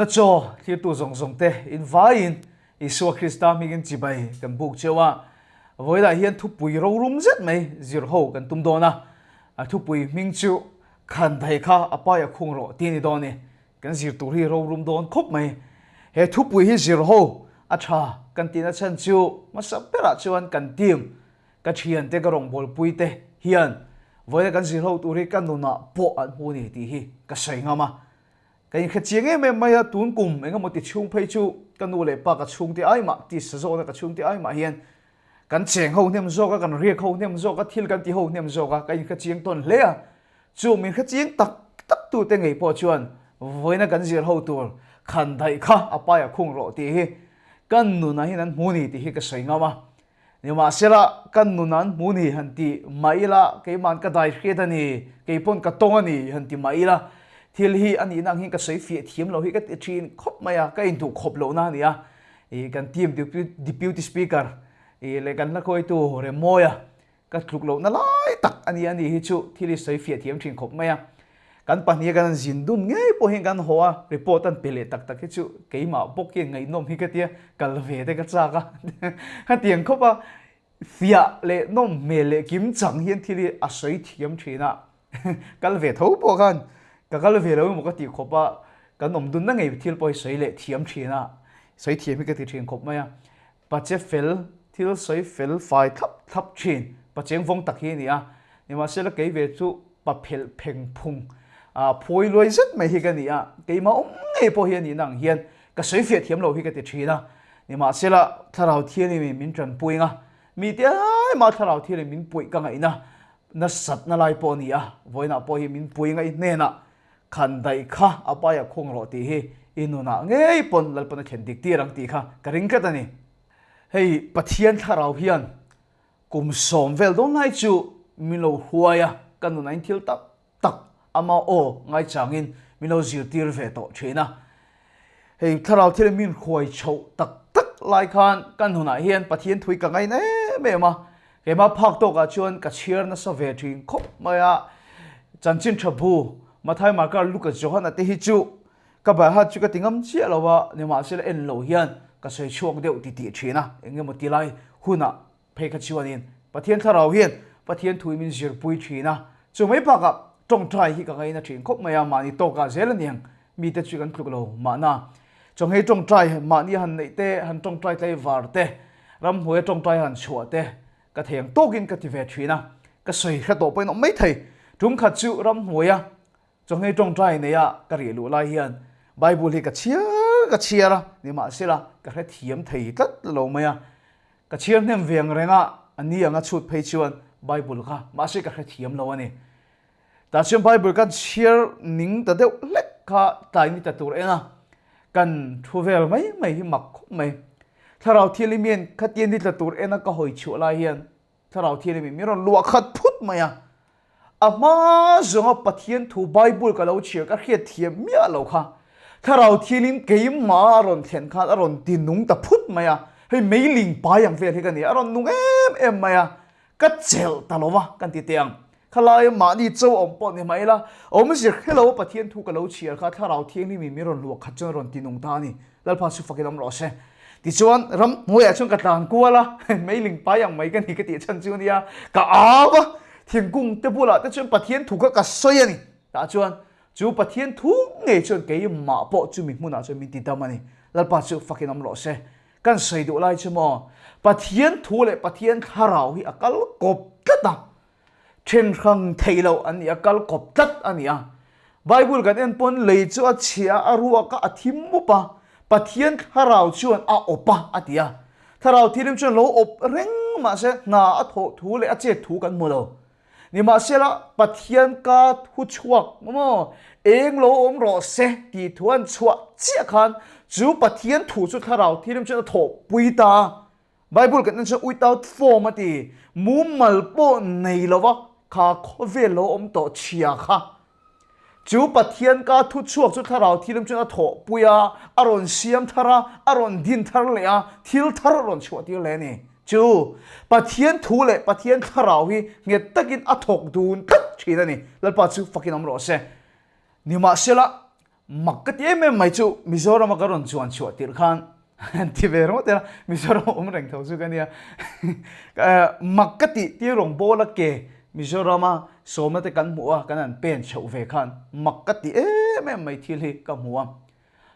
Nunna chaw thlirtu zawng zawng te in vaiin Isua Krista hmingin chibai kan buk cheu a. Vawilah hian thupui rorum zet mai zir ho kan tum dawn a. A thupui hming chu Khan thei kha a pai a khung rawh tih a ni dawn e. Kan zir tur hi rorum dawn khawp mai. He thupui hi zir ho a tha kan tihna chhan chu hmasa berah chuan kan team ka thiante ka rawngbawlpui te hian vawiina kan zir ho tur hi ka nunah pawh an hmu a ni tih hi ka sawi ngam a. Ka inhre chiang em em mai a, tun kum engemaw ti chhung phei chu ka nu leh pa ka chhungte ai mah, tisa zawhna ka chhungte ai mah hian kan cheng ho hnem zawk a, kan riak ho hnem zawk a, thil kan ti ho hnem zawk a, ka inhre chiang tawn hle a. Chu min hre chiang tak tak tute ngei pawh chuan vawiina kan zir ho tur khan daih kha a paia khung rawh tih hi kan nunah hian an hmu ni tih hi ka sawi ngam a. Nimahsela, kan nun an hmu ni han ti mah ila, keima'n ka dai hriat a ni, keipawn ka tawng a ni han ti mah ila, thil hi a nihna ang hian ka sawi fiah thiam lo hi ka ti thin khawp mai a, ka induh khawp lohna a ni a. Ih, kan team Deputy Speaker ih leh kan hlakhawitu Remawia ka tluk lohna lai tak a ni a ni hi chu thil hi sawi fiah thiam thin khawp mai a. Kan pahniha kan han zin dun ngei pawh hian kan haw a, report an pe leh tak tak hi chu keimah bawk hian ngaihnawm hi ka tia, kal ve te ka chak a. Hetiang khawp a fiah leh nawm hmel leh kim chang hian thil hi a sawi thiam thin a. Kal ve tho pawh khan ka kal ve lo emaw ka tih khawp a, kan awm dunna ngei thil pawh hi sawi leh thiam thin a, sawi thiam hi ka ti thin khawp mai a. Pache fel, thil sawi fel fai thlap thlap thin, pacheng vawng tak hi a ni a. Nimahsela kei ve chu pa phelh pheng phung, phawi luai zet mai hi ka ni a, keimah awm ngei pawh hi a nihna ang hian ka sawi fiah thiam lo hi ka ti thin a. Nimahsela Thlarau Thianghlim min tanpui anga, mite aimah Thlarau Thianghlim min puih ka ngaihna nasatna lai pawh a ni a, vawiinah pawh hi min pui ngaih hnenah Khan daih kha a paia khung rawh tih hi i nunah ngei pawn Lalpan a thlen dik tir ang tih kha ka ring tlat a ni. Hei Pathian thlarau hian kum sawm vel dawn lai chu min lo huai a, ka nunah in thil tak tak ama aw ngaichangin min lo zirtir ve tawh thin a. Hei thlarau thil min hruai chhoh tak tak lai khan ka nunah hian Pathian thui ka ngaina em em a, keimah phak tawkah chuan ka chhiar nasa ve thin khawp mai a, chanchin tha bu Mathai Marka Luka Johana te hi chu ka baihat chu ka ti ngam chiah lo a, nimahsela en lo hian ka sawi chhuak deuh ti tih thin a, eng emaw ti lai hunah Phei kha chuanin Pathian thlarau hian Pathian thui min zirpui thin a, chu mai bakah tawngtai hi ka ngaina thin khawp mai a, mahni tawkah zel a niang mite chu kan tluk lo mahna. Chawnghei tawngtai mahni han neih te, han tawngtai tlaivar te, ramhnuaia tawngtai han chhuah te ka thei ang tawkin ka ti ve thin a, ka sawi hre tawh pawhin awm mai thei. Tum khat chu ramhnuaia chawnghei tawngtai neia ka rih luh lai hian Bible hi ka chhiar ka chhiar a, nimahsela ka hrethiam thei tlat lo mai a, Ka chhiar hnem ve ang reng a, a ni anga chhut phei chuan Bible kha mahse ka hrethiam lo a ni. Tah chuan Bible kan chhiar ning ta deuh hlek kha tlai ni ta tur en a, kan thu vel mai mai hi mak khawp mai. Thlarau Thianghlim hian khatia ni tla tur en a ka hawi chhuah lai hian Thlarau Thianghlim in min rawn luah khat phut mai a. A hma zawnga Pathian thu Bible ka lo chhiar ka hriat thiam miah lo kha. Thlarau Thianghlim keimah a rawn thlen khan a rawn ti nung ta phut mai a, hei meiling pai ang vel hi ka ni, a rawn nung em em mai a, ka chelh ta lo va kan ti teh ang. Khalaia mahni cho awm pawh ni mai ila, awmzir hrelo Pathian thu ka lo chhiar kha Thlarau Thianghlim in min rawn luah khat chuan a rawn ti nung ta a ni. Lalpa chu fakin awm rawh se. Tichuan ram hnuaiah chuan ka tlan kual a, meiling pai ang mai ka ni ka tih chhan chu nia, ka au a, thingkung te bulah te chuan Pathian thu kha ka sawi a ni. Tah chuan chu Pathian thu ngei chuan keimah pawh chumi hmunah chuan min ti dam a ni. Lalpa chu fakin awm rawh se. Kan sawi duh lai chu maw, Pathian thu leh Pathian thlarau hi a kal kawp tlat a. Then hrang theih loh an ni a, kal kawp tlat a ni a. Bible kan en pawn lei chu a chhia a, a ruak a, a thim mup a, Pathian thlarau chuan a awp a, a ti a. Thlarau thilim chuan lo awp reng mahse hna a thawh thu leh a chet thu kan hmu lo. Nimahsela Pathian ka thu chhuak maw eng lo awm rawh se tih thu an chhuah chiah khan chu Pathian thu chu thlarau thilim chuan a thawhpui ta a. Bible kan en chuan without form a ti, mumal pawh nei lova kha khawvel lo awm tawh chhia kha. Chu Pathian ka thu chhuak chu thlarau thilam chuan a thawhpui a, a rawn siam thar a, a rawn din thar leh a, thil thar a rawn chhuah tir leh a ni. Chu Pathian thu leh Pathian thlarau hi nghet takin a thawk dun tlat thin a ni. Lalpa chu fakin awm rawh se. Nimahsela. Mak ka ti em em mai chu Mizorama ka rawn chuan chhuah tirh khan an ti ve ringawt ela Mizoram a awm reng tho chu ka nia. Mak ka tih tir rawngbawl a ke Mizorama sawmna te kan hmuh a kan han pen chhoh ve khan mak ka ti em em mai thil hi ka hmu a.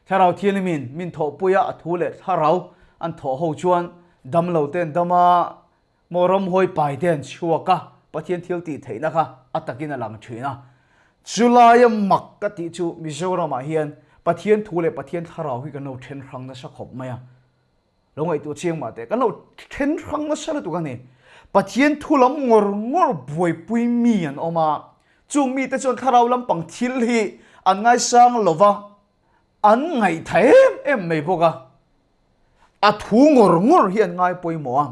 Thlarau Thianghlimin min thawhpui a a thu leh thlarau an thawh ho chuan damlo te an dam a, Maw ramhawi pai te an chhuak a, Pathian thil tih theihna kha a takin a lang thin a. Chulaia mak ka tih chu Mizoramah hian Pathian thu leh Pathian thlarau hi kan lo then hrang nasa khawp mai a. Lo ngaihtuah chiang mah teh, kan lo then hrang nasa lutuk a ni. Pathian thu lam ngawr ngawr buaipui mi an awm a, chung mite chuan thlarau lampang thil hi an ngaisang lo va, an ngaihtha em em mai bawk a. A thu ngawr ngawr hi an ngai pawimawh a.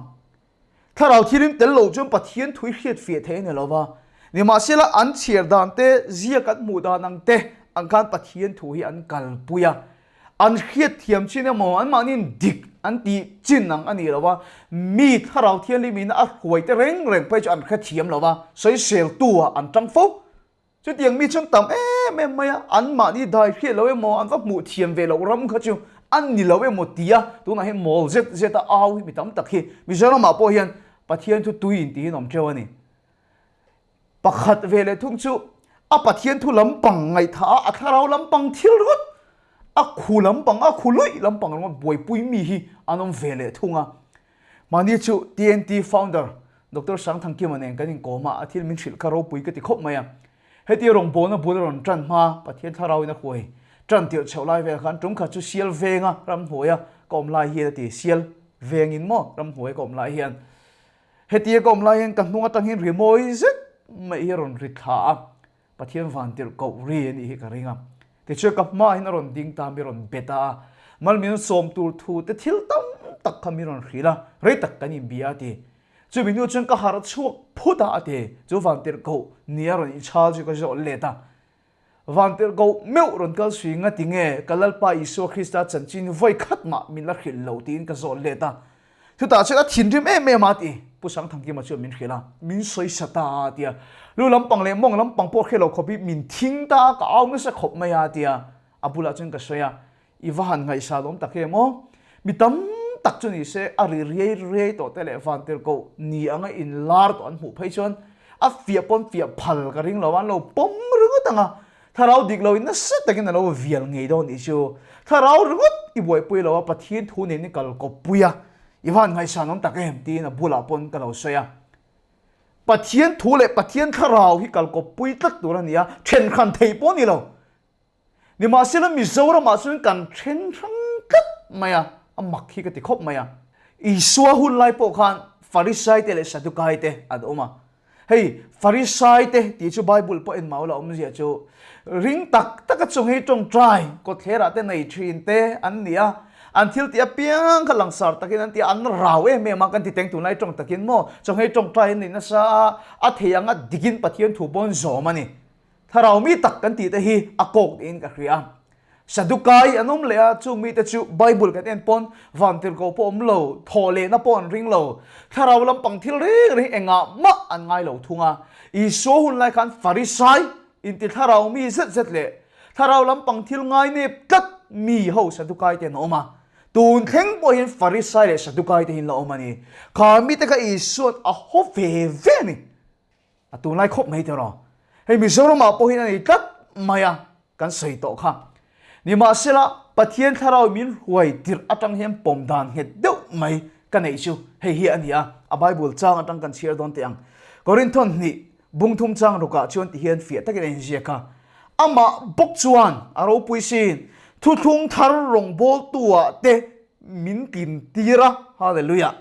Thlarau thilim tel lo chuan Pathian thu i hriat fiah thei a ni lo va. Nimahsela an chhiar dan te, ziak an hmuh dan ang te ang khan Pathian thu hi an kalpui a. An hriat thiam chin emaw, anmahniin dik an tih chin ang a ni lo va. Mi Thlarau Thianghlimin a hruai te reng reng phei chu an hrethiam lo va, sawiseltu ah an tang fo. Chutiang mi chuan tam em em mai a, anmahni dai hriat lo emaw, an va hmuh thiam ve loh ram kha chu an ni lo emaw tia tunah hian mawl zet zet a au hi mi tam tak hi Mizoramah pawh hian Pathian thu tui in tiin awm teuh a ni. Pakhat ve leh thung chu a Pathian thu lampang ngaihthah a, a thlarau lampang thil ringawt, a khu lampang, a khu luih lampang ringawt buaipui mi hi an awm ve leh thung a. Mahni chu TNT founder Doctor Sangthangkima nen kan inkawm a, a thil min hrilh kha ropui ka ti khawp mai a. Hetia rawngbawlna bul a rawn tan hma Pathian thlarauin a huai tan tirh chhoh lai vel khan tumkhat chu sial venga ramhnuaia ka awm lai hian a ti, sial vengin maw ramhnuaia ka awm lai hian hetia ka awm lai hian ka hnung atang hian rimawi zet mai hi a rawn ri thla a, Pathian van tirh koh ri a nih hi ka ring a. Tichuan ka hma hian a rawn ding ta, mi rawn bet a, mal min sawm tur thu te thil tam tak kha mi rawn hrilh a, rei tak kan inbia a ti. Chumi hnu chuan ka harh chhuak phut a a ti. Chu van tirh koh ni a rawn inchhal chu ka zawh let a. Van tirh koh meuh rawn kal sui nga ti nge ka Lalpa Isua Krista chanchin vawi khat mah min la hrilh lo tiin ka zawh let a. Chutah chuan a thinrim em em a ti. Pu Sangthangkima chuan min hrilh a, min sawisa ta a ti a. Lu lampang leh mawng lampang pawh hre lo khawp hi min thing ta a, ka au nasa khawp mai a ti a. A bulah chuan ka sawi a, I va han ngaihsa lawm tak em aw? Mi tam tak chu ni se a ri riai riai tawh te leh vantirhkoh ni anga inlar tawh an hmuh phei chuan a fiah pawn fiah phal ka ring lo a, an lo pawm ringawt ang a. Thlarau dik loin nasa takin a lo vial ngei dawn tih chu thlarau ringawt i buaipui lo a, Pathian thu nen i kal kawppui a, i van ngaihsan awm tak em tiin a bulah pawn ka lo sawi a. Pathian thu leh Pathian thlarau hi kal kawppui tlat tur a ni a, then hran thei pawh a ni lo. Nimahsela Mizoramah chuan kan then hrang tlat mai a, a mak hi ka ti khawp mai a. Isua hun lai pawh khan Farisai te leh Sadukai te an awm a, Hei, Farisai te tih chu Bible pawh en mau la awmzia chu ring tak taka chung hi tawngtai kawtthlerah te nei thin te an ni a, an thil tih apiang kha langsar takin an ti a, an rau em em a, kan ti teng tunlai tawng takin maw chawngei tawngtai an nei nasa a, a thei anga dikin Pathian thu pawn zawm a ni. Thlarau mi tak kan tih te hi a kawk niin ka hria. Sadukai an awm leh a, chung mite chu Bible kan en pawn vantirhkoh pawh awm lo, thawh lehna pawh an ring lo, thlarau lampang thil reng reng engah mah an ngai lo thung a. Isua hun lai khan Farisai inti thlarau mi zet zet leh thlarau lampang thil ngai nep tlat mi ho Sadukai te an awm a. Tun thleng pawh hian Farisai leh Sadukai te hi an la awm a ni. Kha mite kha Isua'n a haw ve ve a ni. A tunlai khawp mai tiraw? Hei Mizoramah pawh hian a nei tlat mai a, kan sawi tawh kha. Nimahsela, Pathian thlarau min hruai tirh atang hian pawm dan nghet deuh mai ka neih chu hei hi a ni a, a Bible chang atang kan chhiar dawn teh ang. Korinthawn hnih bungthum chang rukah chuan ti hian fiah takin a inziak a, Amah bawk chuan a ropui sin, thuthlung thar rawngbawltu-ah te min tlintir a, Hallelujah!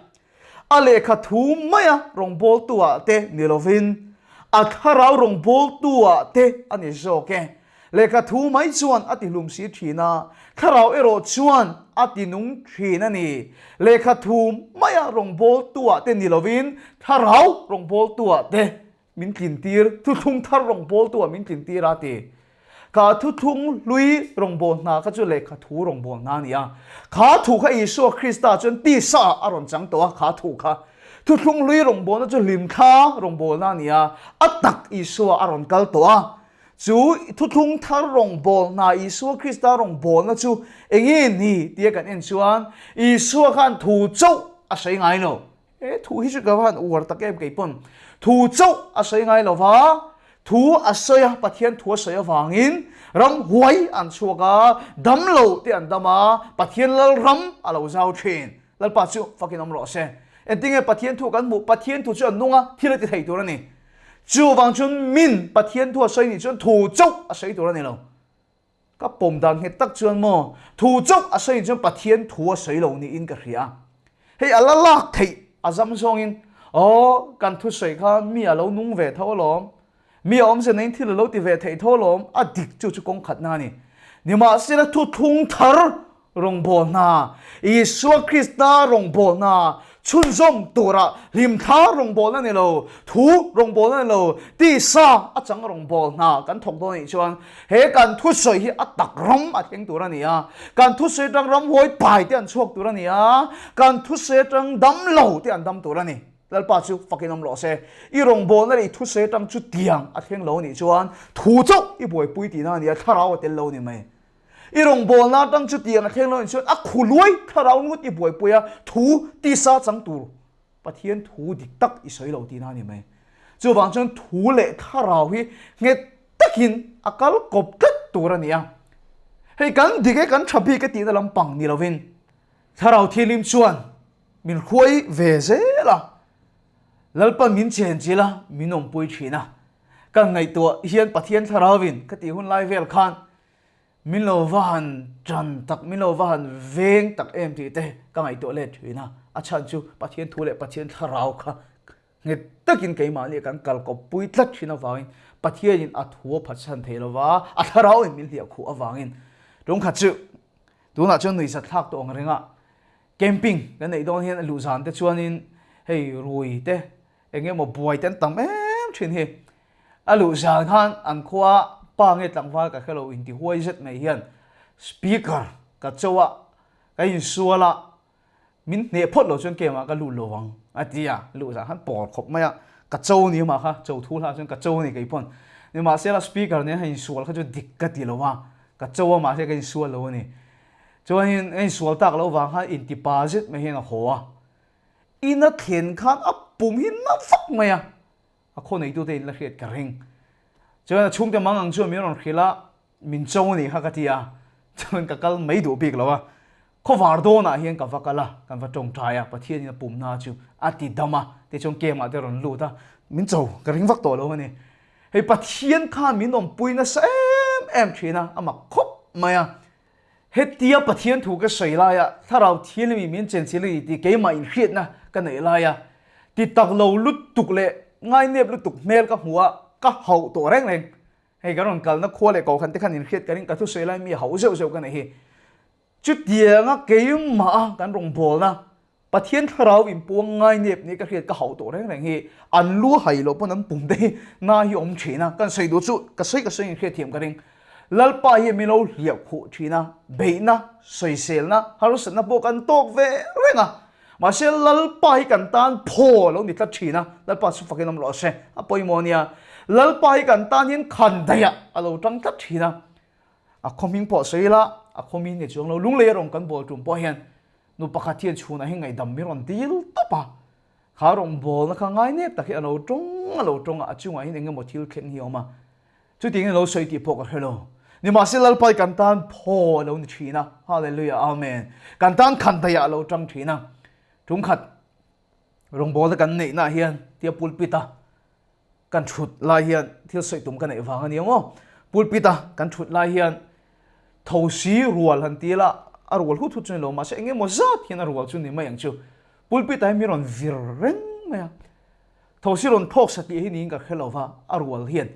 A lehkha thu maia rawngbawltu-ah te ni lovin, a thlarau rawngbawltu-ah te a ni zawk e. Lehkha thu mai chuan a tihlum si thin a, thlarau erawh chuan a tinung thin a ni. Lehkha thu maia rawngbawltu-ah te ni lovin, thlarau rawngbawltu-ah te Min tlintir, thuthlung thar rawngbawltu ah min tlintir a ti. Kha thuthlung hlui rawngbâwl hna kha chu lehkha thu rawngbâwl hna a ni a. Kha thu kha Isua Krista chuan tisa ah a rawn chang tawh a, kha thu kha. Thuthlung hlui rawngbâwlna chu hlimthla rawngbâwlna a ni a, a tak Isua a rawn kal tawh a. Chu thuthlung thar rawngbawlna, Isua Krista rawngbawlna chu enge ni tia kan en chuan Isua khan thu chauh a sawi ngai lo. He thu hi chu ka va han uar tak em kei pawn. Thu chauh a sawi ngai lo va, thu a sawi a, Pathian thu a sawi avangin ramhuai an chhuak a, dam lo te an dam a, Pathian Lalram a lo zau thin. Lalpa chu fakin awm rawh se. Engtinge Pathian thu kan hmuh? Pathian thu chu a nung a, thil a ti thei tur a ni. Chuvang chuan min Pathian thu a sawi nih chuan thu chauh a sawi tur a ni lo. Ka pawm dan nghet tak chuan maw thu chauh a sawi nih chuan Pathian thu a sawi lo niin ka hria. Hei a la lak theih a zam zawngin aw kan thusawi kha mi a lo nung ve tho alawm, mi a awmze neiin thil a lo ti ve theih tho alawm, a dik chu chu kawng khatna a ni. Nimahsela thuthlung thar Rawngbawlna, Isua Krista rawngbawlna chhunzawm tura hlimthla rawngbawlna ni lo, thu rawngbawlna ni lo, tisa a chang rawngbawlna kan thawk dawn anih chuan he kan thusawi hi a tak ram a thleng tur a ni a, kan thusawi atang ramhuai pai te an chhuak tur a ni a, kan thusawi atang damlo te an dam tur a ni. Lalpa chu fakin awm rawh se. I rawngbawlna leh i thusawi atang chutiang a thleng lo anih chuan thu chauh i buaipui tihna a ni a, thlarau a tel lo a ni mai. I rawngbawlna atang chutiang a thleng lo in chuan a khu luai thlarau ngut i buaipui a, thu tisa chang tur Pathian thu dik tak i sawi lo tihna a ni mai. Chuvang chuan thu leh thlarau hi nghet takin a kal kawp tlat tur a ni a. Hei kan dik e kan tha bik e tihna lampang ni lovin thlarau thianghlim chuan min hruai ve zel a, Lalpan min chenchilh a, min awmpui thin a. Ka ngaihtuah hian Pathian thlarauin ka tih hun lai vel khan Min lo va han tan tak, min lo va han veng tak em tih te ka ngaihtuah let thin a. A chhan chu Pathian thu leh Pathian thlarau kha nghet takin keimahni kan kal kawppui tlat thin avangin Pathianin a thu a phatsan thei lo va, a thlarauin min hliah khuh avangin. Tungkhat chu tunah chuan nuihzat thlak tawh ang rengah camping kan neih dawn hian a luh zan te chuanin hei rui te eng emaw buai te an tam em thin hi. A luh zan khan an khua pa nge tlangval ka hrelo inti huai zet mai hian speaker ka cho a, ka insual a, min hneh phawt lo chuan keimah ka lut lo ang a ti a, luh zan khan pawl khawp mai a, ka cho ni amah kha, cho thu hlah chuan ka cho a ni kei pawn. Nimahsela speaker nen a insual kha chu dik ka ti lo a, ka cho a mahse ka insual lo a ni. Chuanin a insual tak loh vang khan inti pa zet mai hian a haw a, ina thlen khan a pum hi na vak mai a, A khaw neitute in la hriat ka ring. Chuan a chhungte mang ang chuan min rawn hrilh a, min cho a nih kha ka ti a, chuan ka kal mai duh bik lo a. Khawvar dawnah hian ka va kal a, kan va tawngtai a, Pathianin a pumna chu a ti dam a, tichuan kemah te rawn lut a, min cho ka ring vak tawh lo a ni. Hei Pathian khan min awmpui nasa em em thin a, a mak khawp mai a. Hetia Pathian thu ka sawi laia Thlarau Thianghlim min chenchilh a ni tih keimah inhriatna ka neih laia ti tak lo lutuk leh ngainep lutuk hmel ka hmu a, ka hauh tawh reng reng. Hei kan rawn kalna khua leh kohhran te khan inhriat ka ring, ka thusawi lai mi hauh zeuh zeuh ka neih hi. Chutianga keimah a kan rawngbawlna Pathian thlarau inpuang ngai nep nia ka hriat ka hauh tawh reng reng hi an lu hai loh pawn an pum te hi na hi awm thin a, kan sawi duh chu ka sawi ka sawi inhriat thiam ka ring. Lalpa hi min lo hliah khuh thin a, beihna, sawiselna, harsatna pawh kan tawk ve reng a, mahse Lalpa hi kan tan phaw a lo ni tlat thin a, Lalpa chu fakin awm rawh se, a pawimawh ania, Lalpa hi kan tan hian khan daih ah a lo tang tlat thin a, a khaw hming pawh sawi ila a khaw mi ni chuang lo, lunglei a rawn kan bawl tum pawh hian Nu pakhat hian chhunah hi ngaihdam min rawn dil tawp a, kha rawngbawlna kha ngai nep tak hi a lo tawng a lo tawng a, a chungah hian eng emaw thil thleng hi a awm a, chutiangin a lo sawi tih pawh ka hre lo. Nimahse Lalpai kan tan phaw a lo ni thin a, Hallelujah Amen. Kan tan khan daihah a lo tang thin a, tungkhat rawngbawlna kan neihnaah hian tia pulpit a Kan thut lai hian thil sawi tum ka neih vang a ni ang aw. Pulpit a kan thut lai hian thosi rual han ti ila a rual hut hut chu ni lo mahse eng emaw zat hian a rual chu ni mai ang chu. Pulpit ah hian mi rawn vir reng mai a. Thosi rawn phawk satliah hi niin ka hre lo va, a rual hian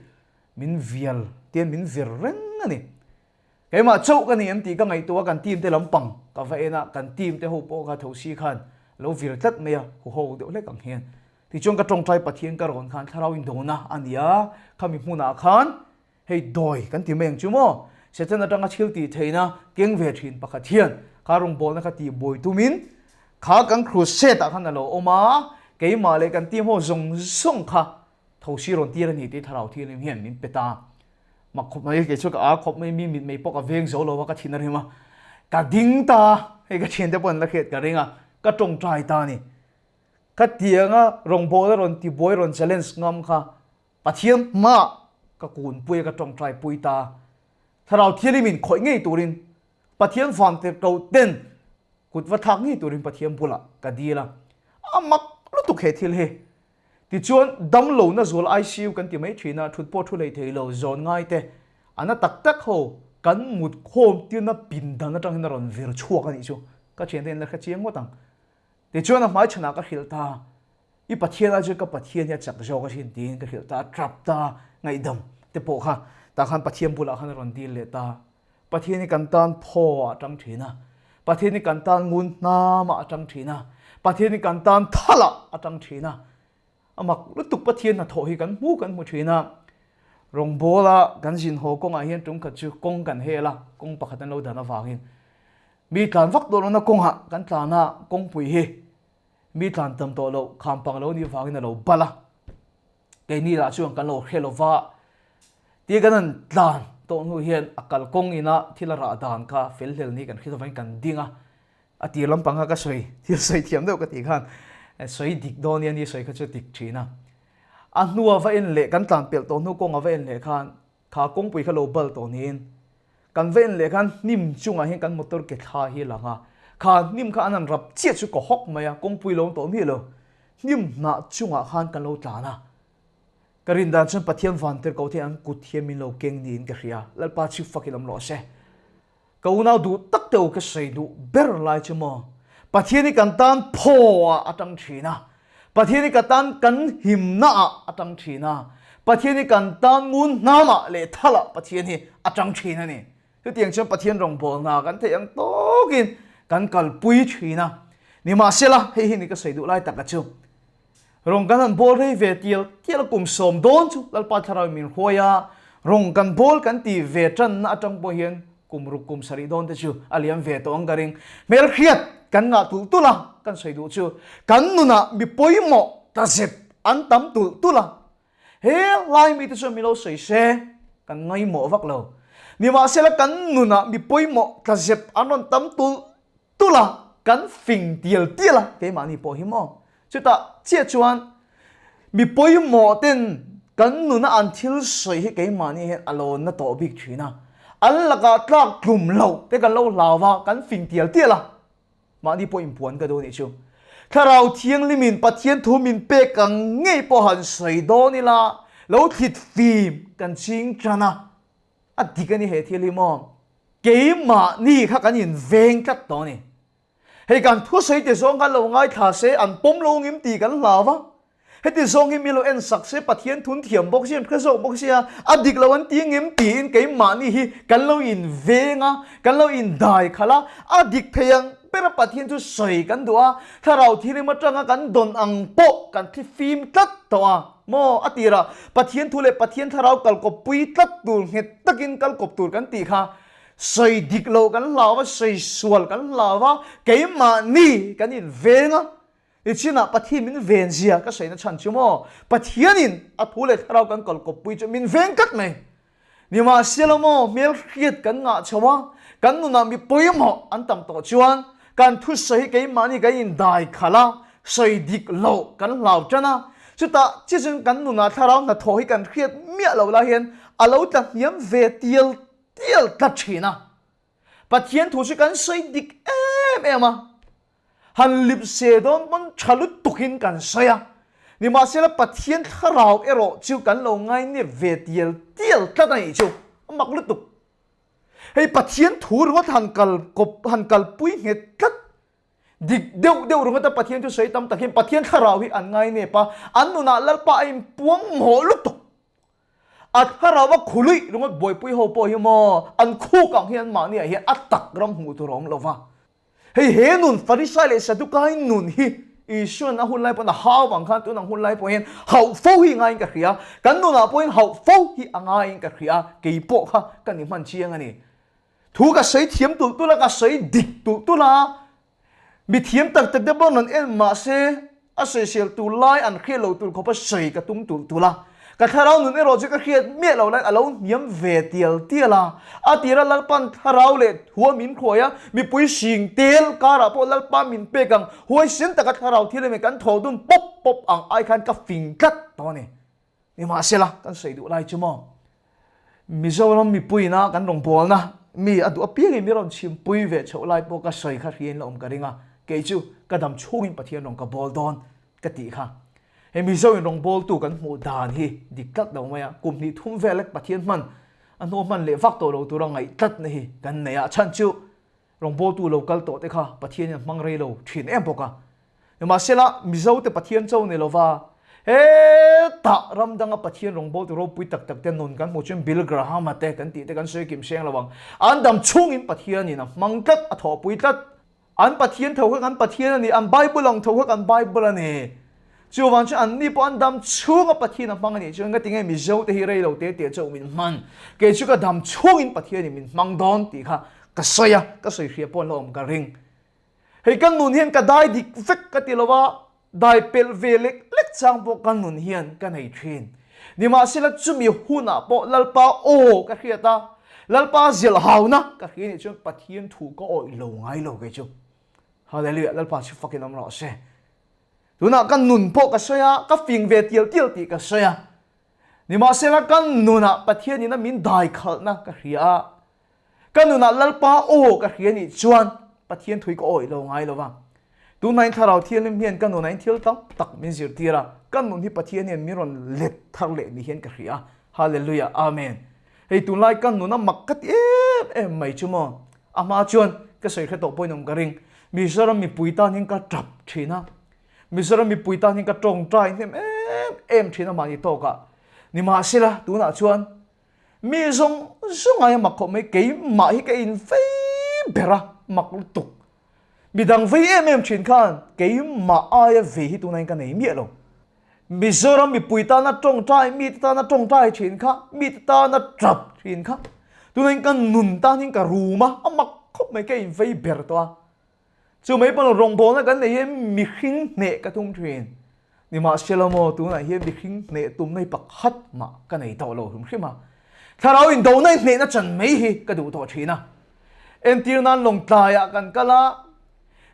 min vial tian min vir reng a ni. Keimah chauh ka ni em tih ka ngaihtuah a, kan team te lampang ka va en a, kan team te ho pawh kha thosi khan lo vir tlat mai a, huho deuh hlek ang hian. Tichuan ka tawngtai Pathian ka rawn khan thlarau indona a ni a, khami hmunah khan hei dawi kan ti mai ang chu maw? Satan atanga thil tih theihna keng ve thin pakhat hian kha rawngbawlna kha tih buai tumin kha kan crusade ah khan a lo awm a, keimah leh kan team ho zawng zawng kha thosi rawn tir a ni tih thlarau thianghlim hian min pe ta. Mak khawp mai, kei chu ka ar khawp mai, mi mit mei pawh ka veng zo lo a, ka thin a rim a, ka ding ta a, hei ka thiante pawh an la hriat ka ring a, ka tawngtai ta a ni. Ka tianga rawngbawlna rawn tibuai rawn challenge ngam kha Pathian hmaah ka kunpui a, ka tawngtai pui ta a. Thlarau Thianghlim in khawih ngei turin Pathian vantirhkoh ten kut va thlak ngei turin Pathian bulah ka dil a, a mak lutuk he thil hi. Tichuan, damlohna zual ICU kan ti mai thin a, thut pawh thu hlei thei lo, zawn ngai te, a na tak tak ho kan mut khawm tirna pindan atangin a rawn vir chhuak a nih chu. Ka thiante in la hre chiang ngawt ang. Tichuan a hmai chhanah ka hrilh ta, I Pathian ai chuan ka Pathian hi a chak zawk asin tiin ka hrilh ta, a trap ta, ngaihdam te pawh kha tah khan Pathian bulah khan a rawn dil leh ta. Pathian hi kan tan phaw ah a tang thin a, Pathian hi kan tan ngun hnam ah a tang thin a, Pathian hi kan tan thal ah a tang thin a. A mak lutuk Pathian hnathawh hi kan hmu kan hmu thin a. Rawngbawla kan zin haw kawngah hian tum khat chu kawng kan hel a, kawng pakhat an lo dan avangin mi tlan vak tawh lohna kawngah kan tlan a, kawngpui hi mi tlan tam tawh loh kham pang lo nih avangin a lo bal a. Keini lah chuan kan lo hre lo va, tia kan han tlan tawh hnu hian a kalkawng ina thil a rah dan kha fel hlel ni kan hre lovin kan ding a, a tir lampang kha ka sawi thil sawi thiam deuh ka tih khan sawi dik dawn nia ni sawi kha chu dik thin a. A hnua va en leh kan tlan pelh tawh hnu kawnga va en leh khan kha kawngpui kha lo bal tawh niin kan va en leh khan hnim chungah hian kan motor ke thla hi a lang a, kha hnim kha an han rap chiah chu ka hawk mai a, kawngpui lo awm tawh miah lo, hnim hnah chungah khan kan lo tlan a, ka rin dan chuan Pathian vantir ko te an kut hian min lo keng niin ka hria, Lalpa chu fakin awm rawh se. Ka unau duh tak teuh ka sawi duh ber lai chu maw? Pathian hi kan tan phaw ah a tang thin a, Pathian hi ka tan kan himna ah a tang thin a, Pathian hi kan tan ngun hnam ah leh thal ah Pathian hi a tang thin a ni. Chutiang chuan Pathian rawngbawlna ah kan theih ang tawkin kan kalpui thin a. Nimahsela, hei hi ni ka sawi duh lai taka chu. Rawng kan han bawl rei ve tial tial a kum sawm dawn chu Lalpa Thlarau min hruai a, rawng kan bawl kan ti ve tanna atang pawh hian kum ruk kum sarih dawn te chu a liam ve tawh ang ka ring. Hmelhriat kan ngah tulh tulh a, kan sawi duh chu kan nunah mi pawimawh tlazep an tam tulh tulh a, he lai mite chuan mi lo sawi se kan ngaimawh vak lo. Nimahsela kan nunah mi pawimawh tlazep an rawn tam tulh tulh a, kan fing tial tial a, keimahni pawh hi maw? Chutah chiah chuan mi pawimawh ten kan nuna an thil sawi hi keimahni hian a lo na tawh bik thin a, an lakah tlak tlum loh te kan lo hlau va, kan fing tial tial a, mahni pawh inpuan ka duh anih chu. Thlarau Thianghlimin Pathian thu min pek ang ngei pawh han sawi dawn ila, lo thlit fim kan ching tan a, a dik a ni he thil hi maw? Keimahni kha kan inveng tlat tawh a ni. Hei kan thusawi ti zawng khan lo ngaithla se an pawm lo ngim tih kan hlau va. Heti zawng hi mi lo en sak se Pathian thun thiam bawk si an hre zawk bawk sia a dik lo an ti ngim tiin keimahni hi kan lo inveng a, kan lo indai khalh a, a dik thei ang bera Pathian chu sawi kan duh a, thlarau thirim atanga kan dawn ang pawh kan thli fim tlat tawh a maw a tirah Pathian thu leh Pathian thlarau kalkawppui tlat tur nghet takin kalkawp tur kan tih kha Sawi dik lo kan hlau a, sawi sual kan hlau a, keimahni kan inveng a, nichinah Pathian min ven zia ka sawina chhan chu maw, Pathianin a thu leh thlarau kan kalkawppui chu min veng tlat mai. Nimahsela maw, hmelhriat kan ngah chho a, kan nunah mi pawimawh an tam tawh chuan kan thusawi hi keimahni kan indai khalh a, sawi dik loh kan hlau tan a, chutah chi chuan kan nunah thlarau hnathawh hi kan hriat miah loh lai hian a lo tla hniam ve tial tial tlat thin a, Pathian thu chu kan sawi dik em em a, han lip se dawn pawn tha lutukin kan sawi a, nimahsela Pathian thlarau erawh chu kan lo ngainep ve tial tial tlat a nih chu, a mak lutuk. Hei Pathian thu ringawt han kal kawp han kalpui nghet tlat, dik deuh deuh ringawta Pathian thu sawi tam takin Pathian thlarau hi an ngainep a, an nunah Lalpa a inpuang mawh lutuk. A thlarau a khuluih ringawt buaipui ho pawh hi maw an khuk ang hian mahni ah hian a tak ram hmuh tur a awm lo va. Hei he nun Farisai leh Sadukai nun hi Isuan a hun lai pawn a hau vang khan tun ang hun lai pawh hian hauh fo hi ngaiin ka hria, kan nunah pawhin hauh fo hi a ngaiin ka hria, kei pawh kha ka ni hman chiang a ni. Thu ka sawi thiam tulh tulh a, ka sawi dik tulh tulh a, Mi thiam tak tak te pawh rawn en mah se, a sawisel tur lai an hriat lo tur khawpa sawi ka tum tulh tulh a. Ka thlarau nun erawh chu ka hriat miah lo laiin a lo hniam ve tial tial a. A tira Lalpa'n thlarau leh thua min khuai a, mipui hring tel karah pawh Lalpa min pek ang, huaisen taka thlarau thil emaw kan thaw dun pawp pawp ang ai khan ka fing tlat tawh a ni. Nimahsela, kan sawi duh lai chu maw? Mizoram mipuiina kan rawngbawlna mi a duh apiangin mi rawn chhimpui ve chhoh lai pawh ka sawi kha hriain la awm ka ring a, kei chu ka dam chhungin Pathian rawn ka bawl dawn ka tih kha. Hei Mizo in rawngbawltu kan hmuh dan hi dik tlat lo mai a, kum hnih thum vel lek Pathian hman a hnu hman leh vak tawh lo tura ngaih tlatna hi kan nei a, a chhan chu rawngbawltu lo kal tawh te kha Pathian in a hmang rei lo thin em bawk a. Nimahsela Mizo te Pathian cho ni lova hetah ram danga Pathian rawngbawltu ropui tak tak te nun kan hmuh chuan Bill Graham-a te kan tih te kan sawi kim seng lo ang, an dam chhungin Pathian in a hmang tlat, a thawhpui tlat. An Pathian tho kha kan Pathian a ni, an Bible ang tho kha kan Bible a ni. Chuvang chuan anni pawh an dam chhunga Pathian a hmang a nih chuan engati nge Mizo te hi rei lo te te chauh min hman, kei chu ka dam chhungin Pathianin min hmang dawn tih kha ka sawi a, ka sawi hria pawh an la awm ka ring. Hei ka nun hian ka dai dik vek ka ti lo a, Dai pelh ve lek lek chang pawh ka nun hian ka nei thin. Nimahsela chumi hunah pawh Lalpa aw ka hriat a, Lalpa zilhauna ka hria nih chuan Pathian thu ka awih lo ngai lo kei chu. Hallelujah, Lalpa chu fakin awm rawh se. Tunah ka nun pawh ka sawi a, ka fing ve tial tial tih ka sawi a. Nimahsela ka nunah Pathianin a min dai khalhna ka hria a, Ka nunah Lalpa aw ka hria nih chuan Pathian thui ka awih lo ngai lo va. Tunhnain Thlarau Thianghlim hian ka nunah in thil tam tak min zirtir a, ka nun hi Pathian hian min rawn let thar leh ni hian ka hria a. Hallelujah, Amen. Hei tunlai ka nuna mak ka ti em em mai chu maw? A hma chuan ka sawi hre tawh pawhin awm ka ring. Mizoram mipui tan hian ka tap thin a. Mizoram mipui tan hian ka tawngtai hnem em em thin a mahni tawkah. Nimahsela tunah chuan Mi zawng zawng ai a mak khawp mai, keimah hi ka in vei ber a, mak lutuk. Midang vei em em thin khan keimah aia vei hi tunah hian ka nei miah lo. Mizoram mipui tana tawngtai, mite tana tawngtai thin kha, mite tana tap thin kha, tunah hian ka nun tan hian ka rum a, a mak khawp mai, ka in vei ber tawh a. Chu mai pawh rawngbawlna kan neih hian mihring hneh ka tum thin. Nimahsela maw tunah hian mihring hneh tumna hi pakhat mah ka nei tawh lo hrim hrim a. Thlarau indona i hnehna chan mai hi ka duh tawh thin a. Entir nan lawngtlaiah kan kal a,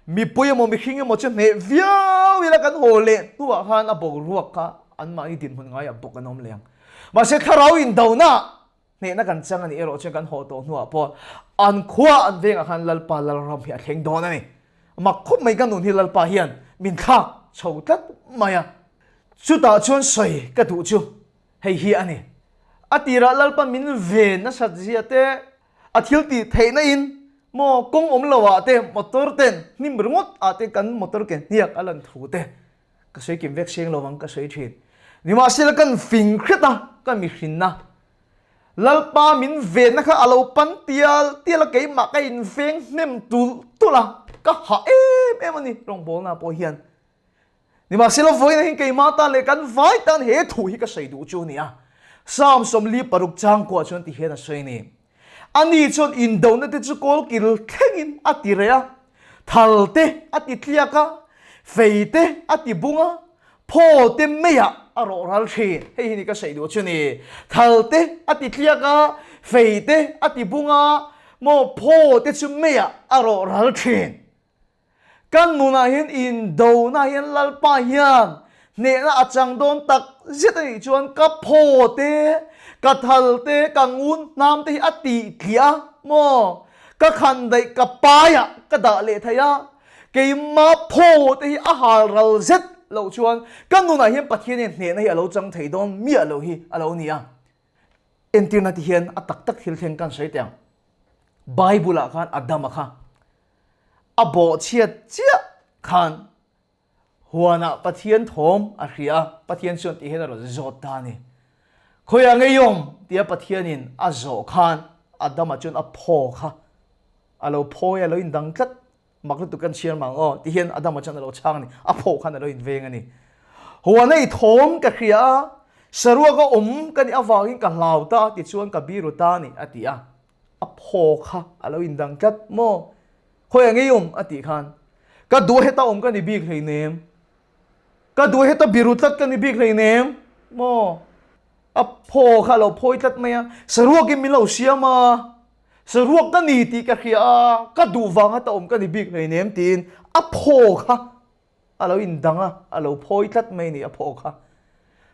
mipui emaw mihring emaw chu hneh viau ila kan haw leh hnuah khan a boruak kha anmahni dinhmun ngaiah bawk an awm leh ang. Mahse thlarau indona Hnehna kan chang a nih erawh chuan kan haw tawh hnuah pawh an khua an vengah khan Lalpa Lalram hi a thleng dawn a ni. Mak khawp mai ka nun hi Lalpa hian min thlak chho tlat mai a. Chutah chuan sawi ka duh chu hei hi a ni. A tirah Lalpa min ven nasat zia te, a thil tih theihna in maw kawng awm lo ah te motor ten hnim ringawt ah te kan motor ke hniak a lan thu te ka sawi kim vek seng lo ang ka sawi thin. Nimahsela kan fing hret a, ka mihrinna Lalpa min venna kha a lo pan tial tial a, keimah ka inveng hnem tulh tulh a, ka hah em em a ni rawngbawlna pawh hian. Nimahsela vawiin ah hian keimah tan leh kan vai tan he thu hi ka sawi duh chu a ni a. Psalm 46 changkuah chuan ti hian a sawi a ni. Ani chuan indona te chu kawlkil thlengin a ti reh a, thal te a ti tliak a, fei te a ti bung a, phaw te meiah a rawh ral thin. Hei hi ni ka sawi duh chu ni. Thal te a ti tliak a, fei te a ti bung a, maw phaw te chu meiah a rawh ral thin. Kan nunah hian indona hian Lalpa hian hnehna a chang dawn tak zet a nih chuan ka phaw te, ka thal te, ka ngun hnam te hi a tih tliah a maw? Ka khan daih ka paiah ka dah leh thei a, keima phaw te hi a hal ral zet loh chuan ka nunah hian Pathian hian hnehna hi a lo chang thei dawn miah lo hi a lo ni a. Entirna ti hian a tak tak thil thleng kan sawi teh ang. Bible-ah khan Adama kha A bawhchhiat chiah khan huanah Pathian thawm a hria a, Pathian chuan tih hian a rawn zawt ta a ni. Khawiah ngei awm tia Pathianin a zawh khan Adama chuan a phaw kha a lo phawi a, a lo indang tlat. Mak lutuk kan chhiar mang aw ti hian Adama chuan a lo chhang a ni. A phaw khan a lo inveng a ni. Huana i thawm ka hria a, saruaka awm ka nih avangin ka hlau ta tichuan ka biru ta a ni a ti a. A phaw kha a lo indang tlat maw? Khawi ang ei awm? a tih khan, Ka duh heta awm ka ni bik hleinem. Ka duh heta biru tlat ka ni bik hleinem maw? A phaw kha a lo phawi tlat mai a, saruakin min lo siam a, saruak ka ni tih ka hria a, ka duh vanga ta awm ka ni bik hleinem tiin a phaw kha a lo indang a, a lo phawi tlat mai a ni a phaw kha.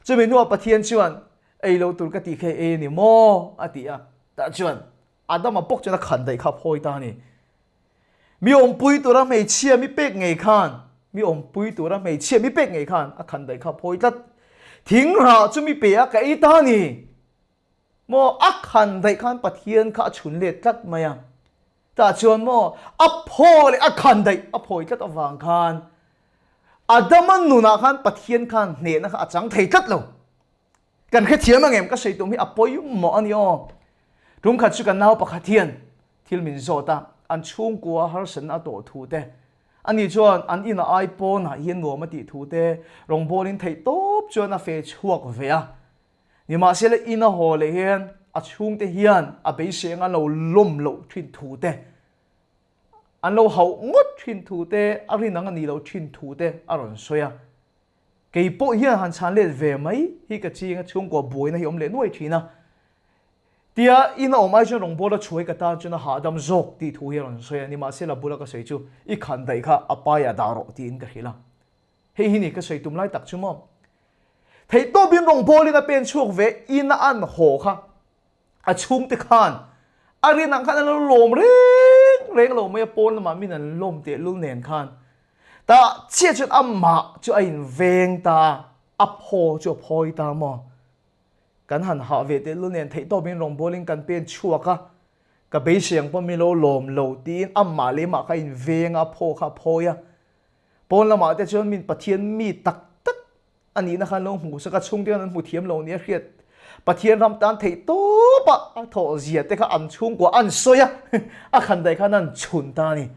Chumi hnuah Pathian chuan ei lo tur ka tih kha i ei a ni maw? a ti a, tah chuan Adama bawk chuan a khan daih kha a phawi ta a ni. Mi awmpui tura hmeichhia mi pek ngei khan, mi awmpui tura hmeichhia mi pek ngei khan a khan daih kha a phawi tlat. Thing rah chu mi pe a ka ei ta a ni. Maw a khan daih khan Pathian kha a chhun let tlat mai a. Tah chuan maw a phaw leh a khan daih a phawi tlat avang khan Adama nunah khan Pathian khan hnehna kha a chang thei tlat lo. Kan hrethiam ang em ka sawi tum hi a pawimawh a ni aw. Tum khat chu ka nau pakhat hian thil min zawt a, an chhungkua harsatna a tawh thu te, ani chuan an inah ai pawnah hian nuam a tih thu te rawngbawlin theih tawp chuan a fe chhuak ve a. Nimahsela ina haw leh hian a chhungte hian a beisei anga lo lawm loh thin thu te, an lo hauh ngawt thin thu te, a rin ang a nih loh thin thu te a rawn sawi a. Kei pawh hian han chhan let ve mai hi ka ching a, chhungkua buaina hi awm leh nuai thin a. Tia in a awm ai chuan rawngbawla chhuai ka tan chuan a hahdam zawk tih thu hi a rawn sawi a, nimahsela bula ka sawi chu i khan daih kha a paiah dah rawh tiin ka hrilh a. Hei hi ni ka sawi tum lai tak chu maw. Theihtawpin rawngbawlin a pen chhuak ve in a an haw kha. A chhungte khan a rin ang khan an lo lawm reng reng lo mai a, pawn lamah min an lawm tehlul nen khan tah chiah chuan amah chu a inveng ta a, a phaw chu a phawi ta maw? Kan han hah ve tehlul nen theihtawpin rawngbawlin kan pen chhuak a, ka beisei ang pawh min lo lawm lo tiin amah leh amah kha a inveng a, a phaw kha a phawi a. Pawn lamah te chuan min Pathian mi tak tak A nihna khan lo hmu sak a, chhungte khan an hmu thiam lo nia hriat. Pathian ram tan theih tawp a, a thawh zia te kha an chhungkua an sawi a, a khan daih khan an chhun ta a ni.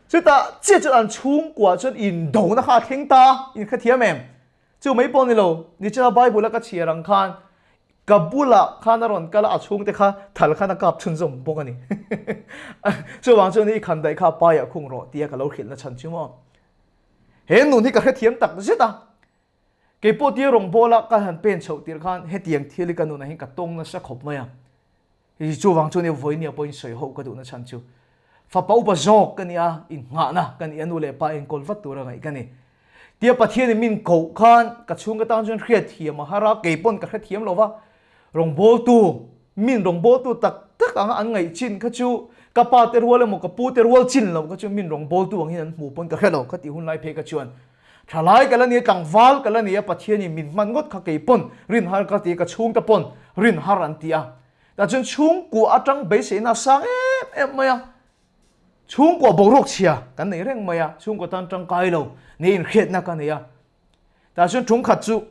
Chutah chiah chuan an chhungkua chuan indona kha a thleng ta a, in hrethiam em? Chu mai pawh ni lo, nichina Bible a ka chhiar ang khan ka bulah khan a rawn kal a, a chhungte kha thal khan a kap chhunzawm bawk a ni. Chuvang chuan i khan daih kha paiah khung rawh tia ka lo hrilhna chhan chu maw. He nun hi ka hrethiam tak zet a, kei pawh tia rawngbawla ka han pen chhoh tirh khan hetiang thil hi ka nunah hian ka tawng nasa khawp mai a. Hei chuvang chuan vawinia pawhin sawi ho ka duhna chhan chu fapa upa zawk ka ni a, innghahna ka ni a, nu leh pa enkawl vat tura ngaih ka ni. Tia Pathianin min koh khan ka chhung ka tan chuan hriatthiam a har a, kei pawn ka hrethiam lo va, Rawngbawltu, min rawngbawltu tak tak anga an ngaih chin kha chu ka pa te rual emaw ka pu te rual chin loh kha chu min rawngbawltu angin an hmu pawn ka hre lo kha tih hun lai phei kha chuan thalai ka la ni a, tlangval ka la ni a, Pathianin min hman ngawt kha kei pawn rin har ka ti a, ka chhungte pawn rin har an ti a. Tah chuan chhungkua atang beiseina a sang em em mai a, chhungkua boruak chhia kan nei reng mai a, chhungkua tan tangkai lo nia inhriatna ka nei a. Tah chuan thungkhat chu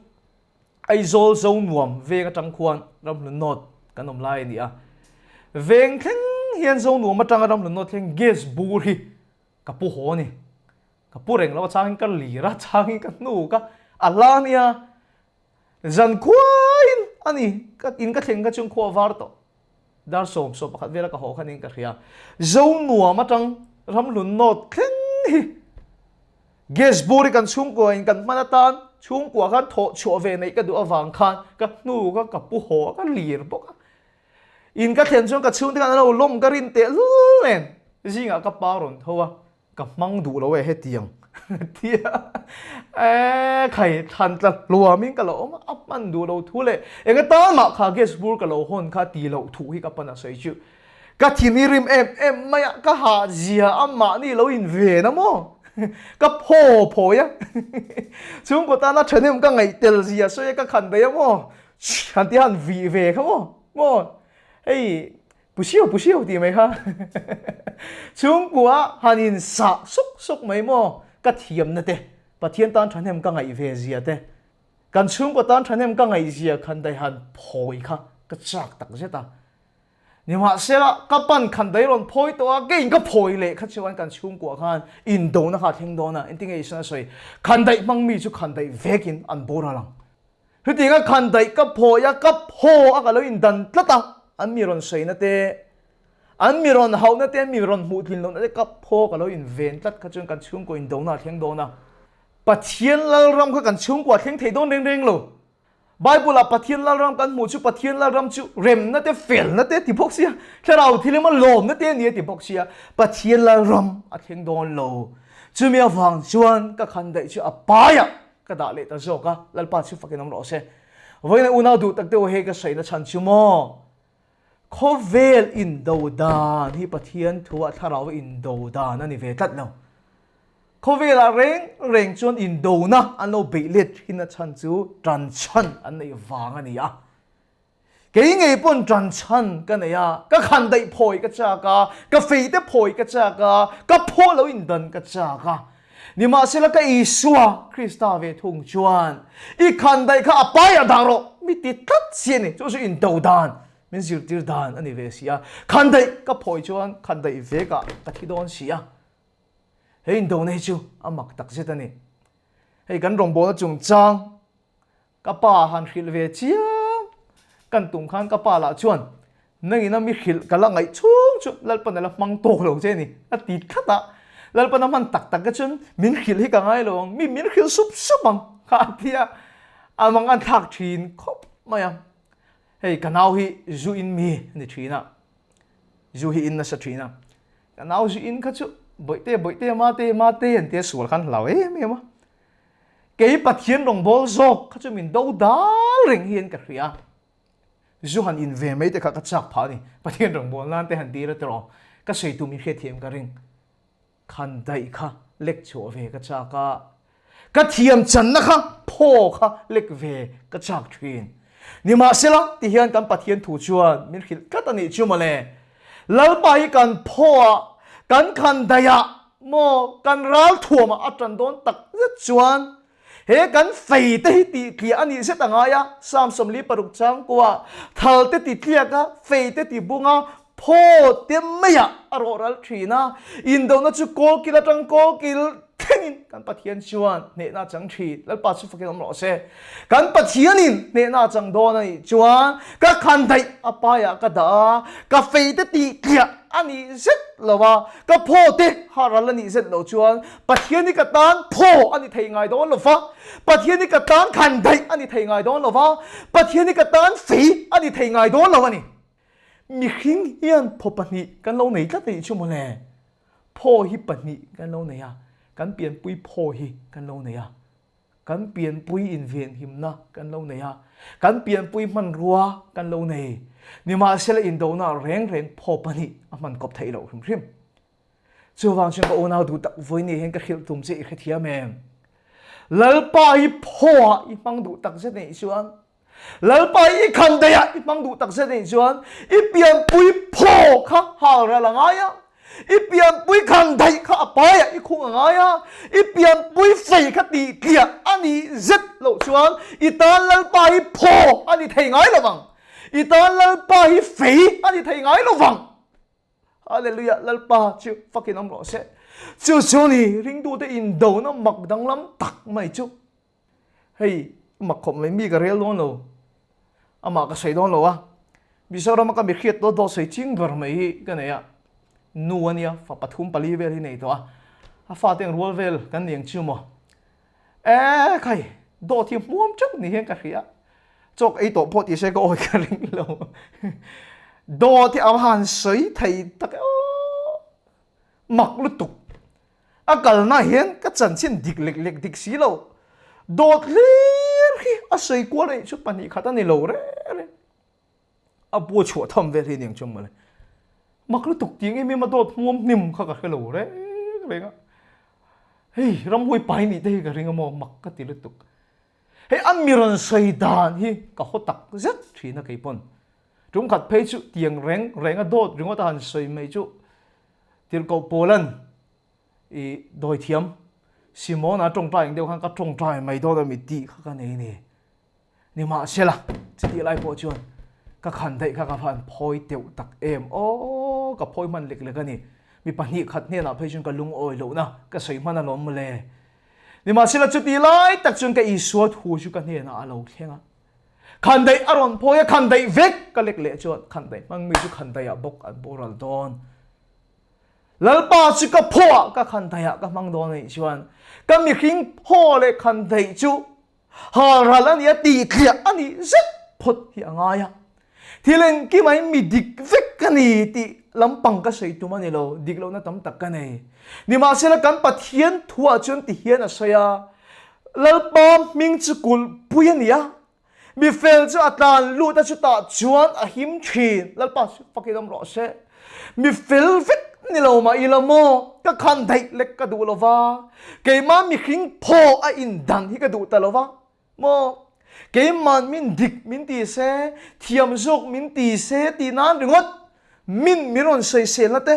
Aizawl zo nuam veng atang khuan Ramhlun North kan awm lai a ni a. Veng thleng hian zo nuam atanga Ramhlun North thleng gas bur hi ka pu haw a ni. Ka pu reng lo a changin ka lir a, changin ka hnuk a, a hla a nia. Zan khuaiin a ni, ka in ka thleng kha chuan khua a var tawh. Dar sawm pakhat vela ka haw kha niin ka hria. Zo nuam atang Ramhlun North thleng hi Gas bur hi kan chhungkua in kan hman atan chhungkua khan thawh chhuah ve neih ka duh avang khan ka hnu ka ka pu haw a ka lir bawk a. In ka thlen chuan ka chhungte khan an lo lawm ka rin teh lul nen zingah ka pa rawn tho a. Ka hmang duh lo e hetiang tia e khai thlan tla hluamin ka lo awm a, a hman duh lo thu leh eng atan mah kha gas bur ka lo hawn kha ti loh thuh hi ka pan a sawi chu ka thin hi rim em em mai a, ka hah zia a mahni lo in ven a maw ka phaw phawi a chhungkaw tana thahnem ka ngaih tel zia sawi a ka khan daih a maw han ti han vih ve kha maw maw hei Pu siau pu siau tih mai kha chhungkua han in sah suk suk mai maw ka thiamna te Pathian tan thahnem ka ngaih ve zia te kan chhungkua tan thahnem ka ngaih zia khan dai han phawi kha ka chak tak zet a nimahsela ka pan khan dai rawn phawi tawh a keiin ka phawi leh kha chuan kan chhungkua khan indona kha a thleng dawn a engtinge Isua a sawi khan daih hmang mi chu khan daih vekin an boral ang. Hetianga khan daih ka phawi a, ka phaw a ka lo indan tlat a, an mi rawn sawina te, an mi rawn hauhna te, an mi rawn hmuh tlin lohna te ka phaw ka lo inven tlat kha chuan kan chhungkaw indona a thleng dawn a. Pathian Lalram kha kan chhungkaw a thleng thei dawn reng reng lo. Bible ah Pathian Lalram kan hmuh chu Pathian Lalram chu remna te felna te ti bawk sia, thlarau thilima lawmna te a ni a ti bawk sia, Pathian Lalram a thleng dawn lo. Chumi avang chuan ka khan daih chu a paiah ka dah leh ta zawk a, Lalpa chu fakin awm rawh se. Vawiin unau duh tak deuh hei ka sawi na chhan chu maw? Khawvel indo dan hi Pathian thuah thlarau indo dan a ni ve tlat lo. Khawvelah reng reng chuan indona an lo beih let thin a chhan chu tan chhan an neih vang a ni a. Kei ngei pawn tan chhan ka nei a, ka khan daih phawi ka chak a, ka feite phawi ka chak a, ka phaw lo indan ka chak a. Nimahsela ka Isua Krista ve thung chuan i khan daih kha a paiah dah rawh mi ti tlat si a ni. Chu chu indo dan, min zirtir dan a ni ve si a. Khan daih ka phawi chuan khan daih vekah ka thi dawn si a. He indona hi chu a mak tak zet a ni. Hei kan rawngbawlna chungchang Ka pa han hrilh ve chiam kan tum khan ka pa lah chuan nangin a mi hrilh ka la ngaih chhung chu Lalpan a la hmang tawk lo che ni a ti tlat a, Lalpan a hman tak tak te chuan min hrilh hi ka ngai lo ang, mi min hrilh sup sup ang kha a ti a, a mang an thlak thin khawp mai a, hei ka nau hi zu in mi a ni thin a, zu hi in nasa thin a, ka nau zu in kha chu bawihte bawihte mate mate an tia sual khan hlau em em a. Kei Pathian rawngbâwl zawk kha chu min do dâl reng hian ka hria. Zu han in ve mai te kha ka châk phah a ni. Pathian rawngbâwl nân te han tir a tiraw? Ka sawi tum in hriatthiam ka ring. Khan daih kha lek chhuah ve ka châk a, ka thiam channa kha phaw kha lek ve ka châk ṭhin. Nimahsela, tihian kan Pathian thu chuan min hrilh tlat a nih chu mawle. Lalpa hi kan phaw ah, kan khan daih ah maw kan ral thuam ah a tan dawn tak zet chuan he kan fei te hi tih tliah a nih zet a ngai a, Psalm 46 changkua thal te ti tliak a, fei te ti bung a, phaw te mai ah a rawh ral thin a, indona chu kawlkil atang kawlkil thlengin kan Pathian chuan hnehna a chang thin, Lalpa chu fakin awm rawh se. Kan Pathianin hnehna a chang dawn a nih chuan ka khan daih a paiah ka dah a, ka feite tih tliah a nih zet lo a, ka phaw te haral a nih zet lo chuan Pathian hi ka tan phaw a ni thei ngai dawn lo va, Pathian hi ka tan khan daih a ni thei ngai dawn lo va, Pathian hi ka tan fei a ni thei ngai dawn lo a ni. Mihring hian phaw pahnih kan lo nei tlat a nih chu mawle. Phaw hi pahnih kan lo nei a, kan pianpui phaw hi kan lo nei a. Kan pianpui invenhimna kan lo nei a, kan pianpui hmanrua kan lo nei. Nimahsela indona reng reng phaw pahnih a hman kawp theih loh hrim hrim. Chuvang chuan ka unau duh tak vawi ni hian ka hrilh tum che i hrethiam em? Lalpa hi phaw ah i hmang duh tak zet anih chuan Lalpa i khan daih a, i hmang duh tak zet anih chuan i pianpui phaw kha hal ral a ngai a, i pianpui khan daih kha a paiah i khung a ngai a, i pianpui fei kha tih tliah a nih zet loh chuan i tan Lalpa hi phaw a ni thei ngai lo vang, i tan Lalpa hi fei a ni thei ngai lo vang. Hallelujah, Lalpa chu fakin awm rawh se. Chu chu ni ringtute indona mak danglam tak mai chu. Hei mak khawp mai mi ka rel dawn lo, amah ka sawi dawn lo a, Mizoram a ka mi hriat tawh dawt sawi ching ber mai hi ka nei a, nu a nia fa pathum pali vel hi nei tawh a, a fate ang rual vel kan ni ang chu maw? E khai dawt hi hmuam teuh ni hian ka hria, chawk ei tawh pawh tise ka awi ka ring lo, dawt hi a han sawi thei tak e aw mak lutuk. A kalna hian ka chanchin dik lek lek dik si lo. Dawt hlir hi a sawi kual rei chu pahnih khat a ni lo reng reng. A bu chhuah tham vel hi aniang chuang mawle. Mak lutuk tih em em a dawt hmuam hnim kha ka hre lo reng reng a. Hei ramhuai pai nih te hi ka ring a maw mak ka ti lutuk. Hei a mi rawn sawi dan hi ka haw tak zet thin a keipawn. Tum khat phei chu tiang reng reng a dawt ringawt a han sawi mai chu Tirhkoh Paulan i dawithiam Simona tawngtai ang deuh khan ka tawngtai mai dawn a mi tih kha ka nei ni. Nimahsela, chutih lai pawh chuan ka khan daih kha ka va han phawi teuh tak em aw, ka phawi hman lek lek a ni. Mi pahnih khat hnenah phei chuan ka lungawi lohna ka sawi hman alawm mawle. Nimahsela, chutih lai tak chuan ka Isua thu chu ka hnenah a lo thleng a. Khandaih a rawn phawi a, khandaih vek ka lek leh chuan khandaih hmang mi chu khandaihah bawk an boral dawn. Lalpa chu ka phawah ka khandaihah ka hmang dawn a nih chuan ka mihring phaw leh khandaih chu Halral a nia tih tliah a nih zet phawt hi a ngai a. Thil engkim ah mi dik vek ka ni tih lampang ka sawi tum a ni lo, dik lohna tam tak ka nei. Nimahsela kan Pathian thuah chuan ti hian a sawi a, Lalpa hming chu kulhpui a ni a, mi fel chu a tlan lut a chutah chuan a him thin. Lalpa chu fakin awm rawh se. Mi fel vek ni lo mah ila maw, ka khan daih lek ka duh lo va, keimah mihring phaw a indan hi ka duh ta lo va maw, keiman min dik min ti se, thiam zawk min ti se tih nan ringawt min min rawn sawiselna te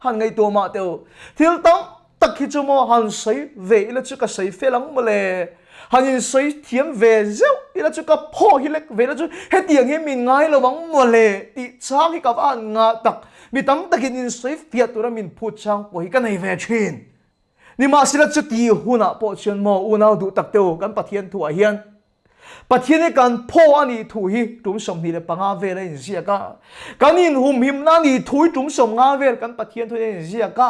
Han ngaihtuah mah teh u. Thil tam tak hi chu maw han sawi ve ila chu ka sawi fel ang mawle. Han in sawi thiam ve zeuh ila chu ka phaw hi lek ve ila chu hetiang hi min ngai lo ang mawle tih chang hi ka va han ngah tak. Mi tam takin in sawi fiah tura min phut chang pawh hi ka nei ve thin. Nimahsela chuti hunah pawh chuan maw unau duh tak teh u kan Pathian thuah hian Pathian hi kan phaw a nih thu hi tum 25 vel a inziak a. Kan inhumhimna a nih thu hi tum 50 vel kan Pathian thu hian a inziak a.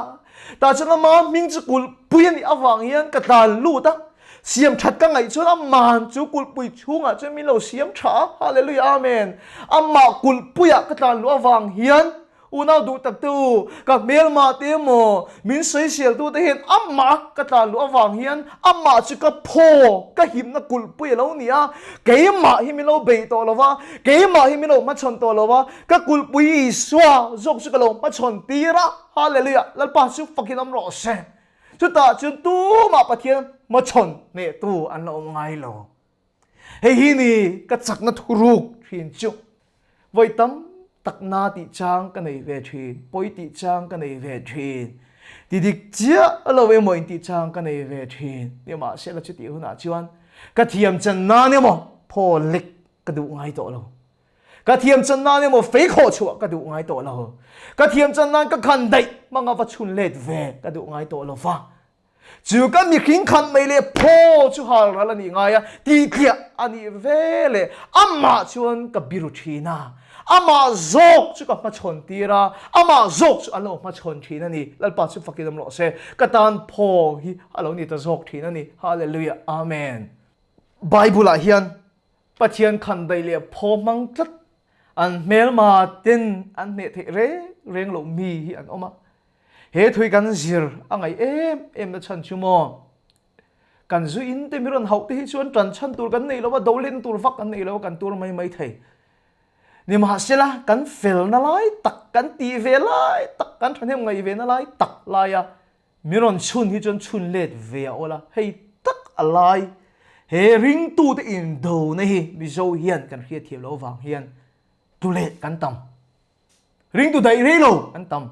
Tah chuan ama hming chu kulhpui a nih avang hian ka tlan lut a. Siam that ka ngaih chuan aman chu kulhpui chhungah chuan min lo siam tha a. Hallelujah Amen. Amah kulhpuiah ka tlan luh avang hian Unau duh tak te u, ka hmelmah te emaw, min sawiseltu te hian amah ka tlan luh avang hian amah chu ka phaw, ka himna kulhpui a lo ni a, keimah hi min lo bei tawh lo va, keimah hi min lo hmachhawn tawh lo va, ka kulhpui Isua zawk chu ka lo hmachhawn tir a, Hallelujah, Lalpa chu fakin awm rawh se. Chutah chuan tumah Pathian hmachhawn hnehtu an la awm ngai lo. Hei hi ni ka chakna thuruk thin chu. Vawi tam tak na tih chang ka nei ve thin, pawi tih chang ka nei ve thin, ti dik chiah lo emaw in tih chang ka nei ve thin. Nimahsela chutih hunah chuan ka thiam chan nan emaw phaw lek ka duh ngai tawh lo. Ka thiam chan nan emaw fei khawh chhuah ka duh ngai tawh lo. Ka thiam chan nan ka khan daih hmanga va chhun let ve ka duh ngai tawh lo va. Chu ka mihring khat mai leh phaw chu hal ral a nih ngai a, tih tliah a nih ve leh amah chuan ka biru thin a, amah zawk chu ka hmachhawn tir a, amah zawk chu an lo hmachhawn thin a ni. Lalpa chu fakin awm rawh se, ka tan phaw hi a lo ni ta zawk thin a ni. Hallelujah Amen. Bible ah hian Pathian khandaih leh phaw hmang tlat an hmelma ten an hneh theih reng reng loh mi hi an awm a. He thui kan zir a ngaih em em na chhan chu maw? Kan zu in te mi rawn hauh te hi chuan ṭan chhan tur kan nei lo a, do len tur vak kan nei lo a, kan tur mai mai thei. Nimahsela, kan felna lai tak, kan tih ve lai tak, kan ṭhahnem ngaih ve na lai tak laia mi rawn chhun hi chuan chhun let ve a awl a, hei tak a lai he ringtute indona hi Mizo hian kan hriatthiam loh avang hian tule kan tam. Ringtu daih rei lo an tam.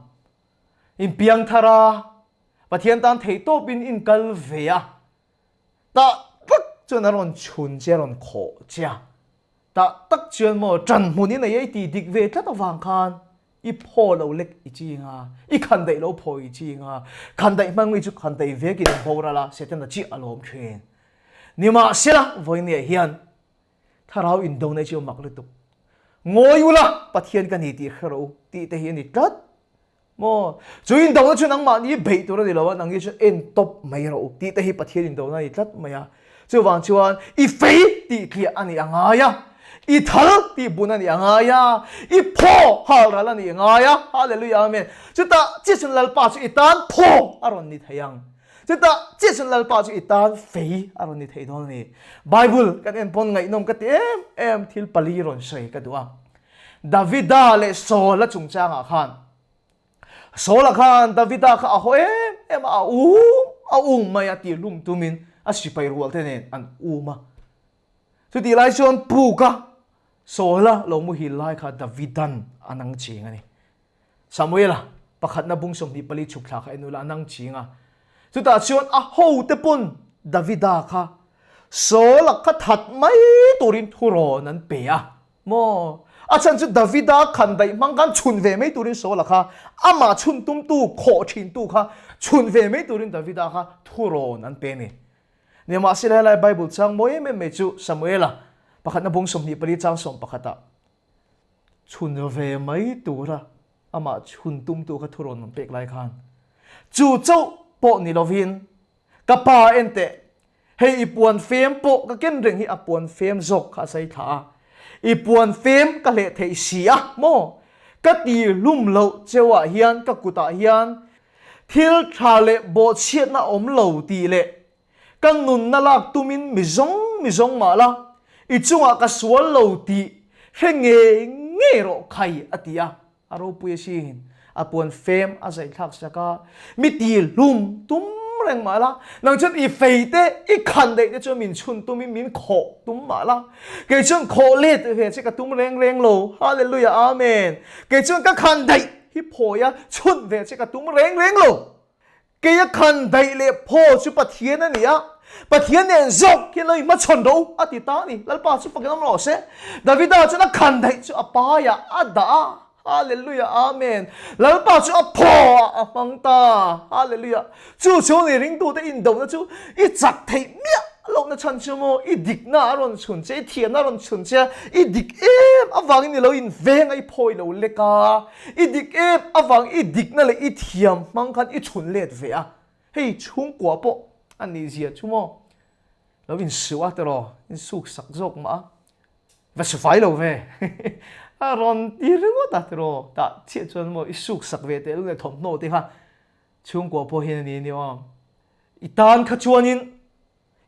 In piang thar a, Pathian tan thei tawpin in kal ve a, tah tak chuan a rawn chhun che, a rawn khawh che a, tah tak chuan maw ṭan hmun i nei a i tih dik ve tlat avang khan i phaw lo lek i ching a, i khan daih lo phaw i ching a, khan daih hmang mi chu khan daih vekin an boral a, Setana chiah a lawm ṭhin. Nimahsela, vawinia hian Thlarau indona hi chu a mak lutuk. Ngawi ula, Pathian ka ni tih hre rawh u tih te hi a ni tlat. Maw? Chu indona chu nangmahni beih tur a ni lo a, nang hi chu en tawp mai rawh u tih te hi Pathian indona a ni tlat mai a. Chuvang chuan i fei tih tliah a nih a ngai a, i thal tih bun a nih a ngai a, i phaw hal ral a nih a ngai a. Hallelujah Amen. Chutah chiah chuan Lalpa chu i tan phaw a rawn ni thei ang. Chutah chiah chuan Lalpa chu i tan fei a rawn ni thei dawn a ni. Bible kan en pawn ngaihnawm ka ti em em thil pali rawn sawi ka duh a. Davida leh Saul-a chungchangah khan Saul-a khan Davida kha a haw em em a, a um a um mai a tih hlum tumin a sipai rual te nen an um a. Chutih lai chuan puka Saul-a lo muhil lai kha Davidan a nang ching a ni. Samuela, pakhatna bung 24 chhuk thla kha en ula a nang ching a. Chutah chuan a hote pawn Davida kha Saul-a kha that mai turin thurawn an pe a. Maw? A chhan chu Davida khan daih hmang khan chhun ve mai turin Saul-a kha amah chhun tumtu, khawh thintu kha chhun ve mai turin Davida kha thurawn an pe a ni. Nimahsela helai Bible chang mawi em em mai chu Samuela, pakhatna bung 24 chang 11 ah Chhun ve mai tura amah chhun tumtu kha thurawn an pek lai khan chu chauh pawh ni lovin ka pa en teh. Hei i puan fem pawh ka ken reng hi a puan fem zawk kha a sai thla a. I puan fem ka hleh theih si a maw? Ka ti hlum loh cheu ah hian ka kutah hian thil tha leh bawhchhiatna a awm lo tih leh ka nunna lak tumin mi zawng mi zawng mah la, i chungah ka sual lo tih hre ngei ngei rawh khai a ti a. A ropui asin, a puan fem a zai thlak sak a, mi ti hlum tum reng mah la, nang chuan i fei te, i khan daih te chuan min chhun tumin min khawh tum mah la, kei chuan khawh let ve che ka tum reng reng lo, Hallelujah Amen, kei chuan ka khan daih hi phawi a chhun ve che ka tum reng reng lo. Kei a khan daih leh phaw chu Pathian a ni a, Pathian nen zawk hian lo inhmachhawn rawh u, a ti ta a ni. Lalpa chu fakin awm rawh se. Davida chuan a khan daih chu a paiah a dah a. Hallelujah, Amen. Lalpa chu a phaw ah a hmang ta. Hallelujah. Chu chu ni ringtute indona chu i chak theih miah lohna chhan chu maw? I dikna a rawn chhun che, i thiamna a rawn chhun che a, i dik em avangin i lo inveng a, i phawi lo lek a. I dik em avang i dikna leh i thiam hmang khan i chhun let ve a, hei chhungkua pawh a nih zia chu maw lo insuh a tiraw, insuk sak zawk mah a, va su fai lo ve a rawn ti ringawt a tiraw, tah chiah chuan maw i suk sak ve teh lung leh thawmhnaw te kha chhungkua pawh hian a ni ania aw, i tan kha chuanin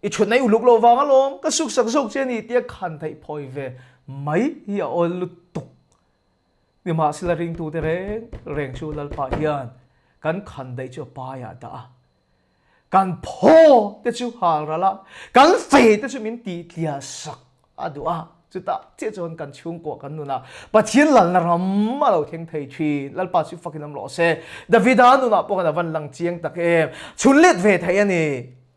i chhun a i uluk loh vang alawm ka suk sak zawk che a ni tia khan theih phawi ve mai hi a awl lutuk. Nimahsela ringtute reng reng chu Lalpa hian kan khan daih chu a paiah dah a, kan phaw te chu hal ral a, kan fei te chu min tihtliah sak a duh a, chutah chiah chuan kan chhungkua kan nunah Pathian lalna ram a lo thleng thei thin. Lalpa chu fakin awm rawh se. Davida nunah pawh khan a van lang chiang tak em. Chhun let ve thei a ni.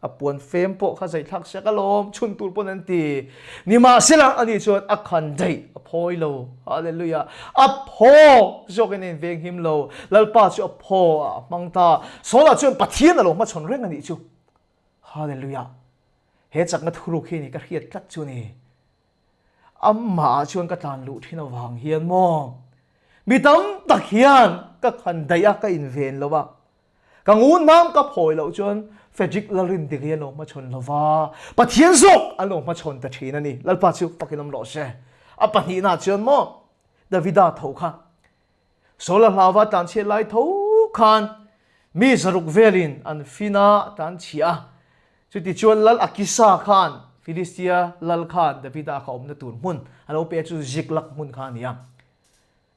A puan fem pawh kha zai thlak siak alawm, chhun tur pawn an ti. Nimahsela ani chuan a khan daih a phawi lo. Hallelujah! A phaw zawkin a inveng him lo. Lalpa chu a phaw ah a hmang ta. Saula chuan Pathian a lo hmachhawn reng a nih chu. Hallelujah! He chakna thuruk hi ni ka hriat tlat chu ni. Amah ah chuan ka tlan luh thin avang hian maw mi tam tak hian ka khan daih a, ka inven lo a. Ka ngun hnam ka phawi loh chuan Frederick Lalrin dik hi an lo hmachhawn lo va, Pathian zawk an lo hmachhawn ta thin a ni. Lalpa chu fakin awm rawh se. A pahnihna chuan maw Davida tho kha Saula hlauva tlanchhiat lai tho khan mi zaruk velin an fin a tlanchhia a. Chutichuan Lal Akisa khan Filistia lal khan Davida kha awmna tur hmun a lo pe a, chu Ziklag hmun kha a ni a.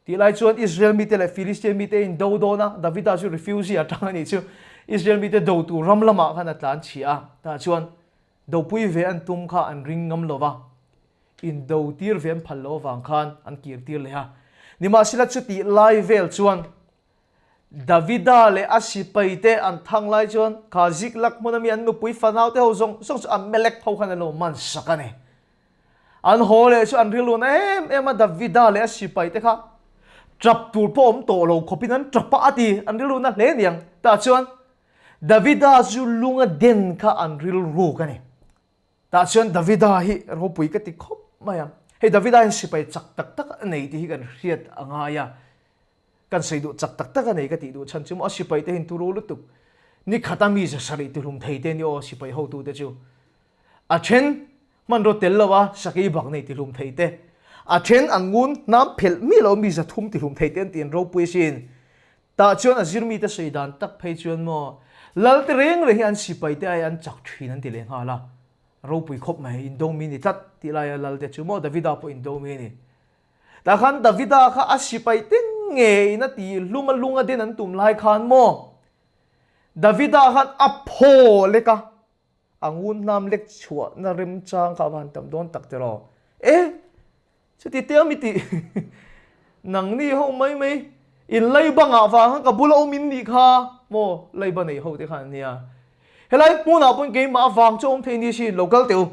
Tih lai chuan Israel mite leh Filistia mite in do dawn a, Davida chu refugee a tang a nih chu. Israel mite do tur ram lamah khan a tlan chhia a, tah chuan dopui ve an tum kha an ring ngam lo va, in do tir ve an phal lo avang khan an kir tir leh a. Nimahsela chutih lai vel chuan Davida leh a sipai te an thang lai chuan kha Ziklag hmun ami an nupui fanau te ho zawng zawng chu Amalek ho khan an lo man sak a ni. An haw leh chu an rilru na em em a, Davida leh a sipai te kha tap tur pawh awm tawh lo khawpin an tap a a ti, an rilru na hle niang. Tah chuan Davida chu lunga den kha an rilruk a ni. Tah chuan Davida hi ropui ka ti khawp mai a, hei Davida hian sipai chak tak tak a nei tih hi kan hriat a ngai a, Kan sawi duh chak tak tak a nei ka tih duh chhan chu maw a sipai te hian turu lutuk ni khata mi za sarih tihlum thei te ni aw sipai hotu te chu a then hmanraw tel lo a sakei bak nei tihlum thei te a then an ngun hnam phelh mi lo mi za thum tihlum thei te an ti an ropui asin tah chuan a zir mi te sawi dan tak phei chuan maw lal te reng reng hi an sipai te ai an chak thin an ti leh nghal a ropui khawp mai indo mi ni tlat tih laia lal te chu maw Davida pawh indo mi a ni. Tah khan Davida kha a sipai te ngeiin a ti hlum a lung a den an tum lai khan maw Davida khan a phaw lek a, a ngun hnam lek chhuahna remchang kha a va han tam dawn tak tiraw? E! Chuti te ami tih nangni ho mai mai in leiba ngah vang khan ka bula awm in nih kha maw leiba nei ho te khan an nia. Helai hmunah pawhin keimah avang chu awm thei ni sin lo kal teh u.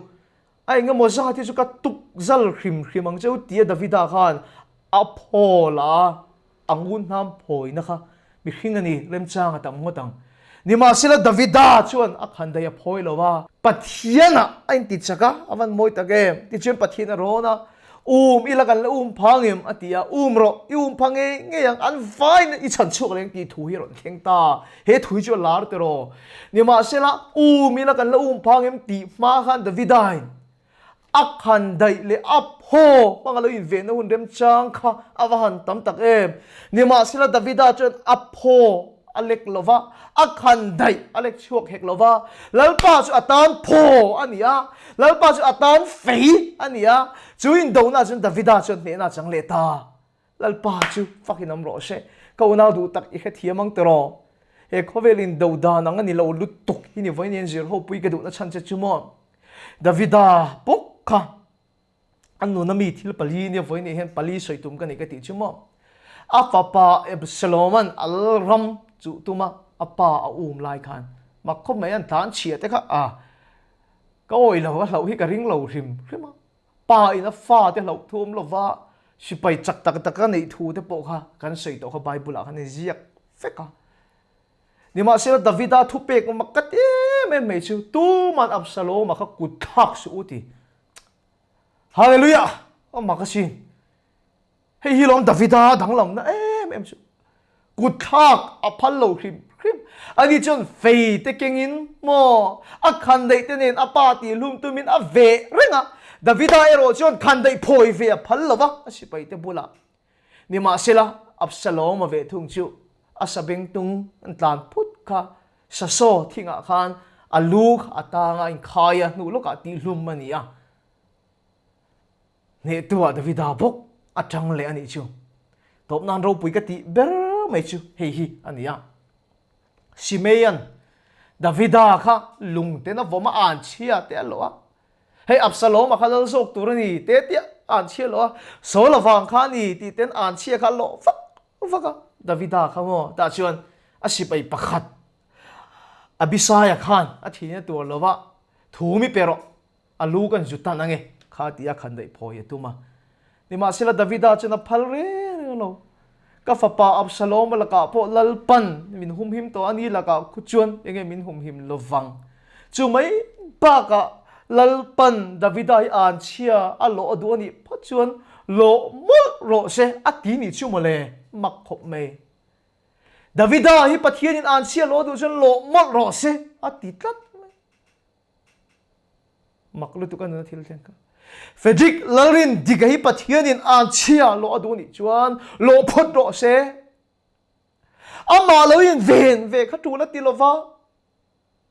A engemaw zat hi chu ka tuk zal hrim hrim ang cheu tia Davida khan a phawl a, a ngun hnam phawina kha mihring a ni, remchang a tam ngawt ang. Nimahsela Davida chuan a khan daih a phawi lo a, Pathianah a inti chak a, a van mawi tak em? Tichuan Pathian a rawn a, Um ila kan la um pha ngem a ti a, um rawh, i um pha ngei ngei ang, an vaiin i chhan chhuak leng tih thu hi a rawn thleng ta. He thu hi chu a lar tiraw. Nimahsela, um ila kan la um pha ngem tih hma khan Davidain a khan daih leh a phaw hmanga lo invenna hun remchang kha a va han tam tak em. Nimahsela Davida chuan a phaw a lek lo va, a khan daih a lek chhuak hek lo va, Lalpa chu a tan phaw a ni a, Lalpa chu a tan fei a ni a, chu indona chuan Davida chuan hnehna a chang leh ta. Lalpa chu fakin awm rawh se. Ka unau duh tak i hrethiam ang tiraw? He khawvel in do dan ang a ni lo lutuk hi ni vawiin hian zir ho pui ka duhna chhan che chu maw? Davida bawk kha a nuna mi thil pali nia vawiin hian pali sawi tum ka ni ka tih chu maw? A fapa Absaloman a ram chuh tuma a pa a um lai khan mak khawp mai an tlan chhia te kha a ka awih lo a hlauh hi ka ring lo hrim hrim a. Pa in a fa te hlauh thu awm lova sipai chak tak tak a neih thu te pawh kha kan sawi tawh kha Bible ah khan in ziak vek a. Nimahsela Davida thupek mak ka ti em em mai chu tuman Absaloma kha kut thlak suh u ti. Hallelujah! A mak asin. Hei hi lawm Davida danglamna em em chu. Kut thlak a phal lo hrim hrim. Ani chuan fei te kengin maw a khandaih te nen a pa tih hlum tumin a veh reng a. Davida erawh chuan khandaih phawi ve a phal lo va a sipai te bulah. Nimahsela Absalom a veh thung chu a sabengtung an tlan phut kha sasaw thingah khan a lu kha a tang a inkhai a hnu lawkah tih hlum a ni a. Hnehtuah Davida bawk a tang leh a nih chu. Tawp nan ropui ka tih ber mai chu hei hi a ni a. Simeian Davida kha lungten a vawm a an chhia te a lawh a. Hei Absalom-a kha lal zawk tur a ni te tia an chhia lawh a. Saul avang kha a ni tih ten an chhia kha a lawh vak vak a. Davida kha maw tah chuan a sipai pakhat Abisaia khan a thihna tur lova thu mi pe rawh. A lu kan zu tan ange kha ti a khan daih phawi a tum a. Nimahsela Davida chuan a phal reng reng lo. Ka fapa Absalom-a lakah pawh Lalpan min humhim tawh a ni lakah khu chuan enge min humhim lovang. Chu mai bakah Lalpan Davida hi an chhia a lawh a duh a nih phawt chuan lawh mawlh rawh se a ti nih chu mawle mak khawp mai. Davida hi Pathianin an chhia lawh a duh chuan lawh mawlh rawh se a ti tlat mai. Mak lutuk a nuna thil thleng kha. Frederick Lalrin dika hi Pathianin an chhia lawh a duh nih chuan lawh phawt rawh se. Amah lo in ven ve kha tul a ti lova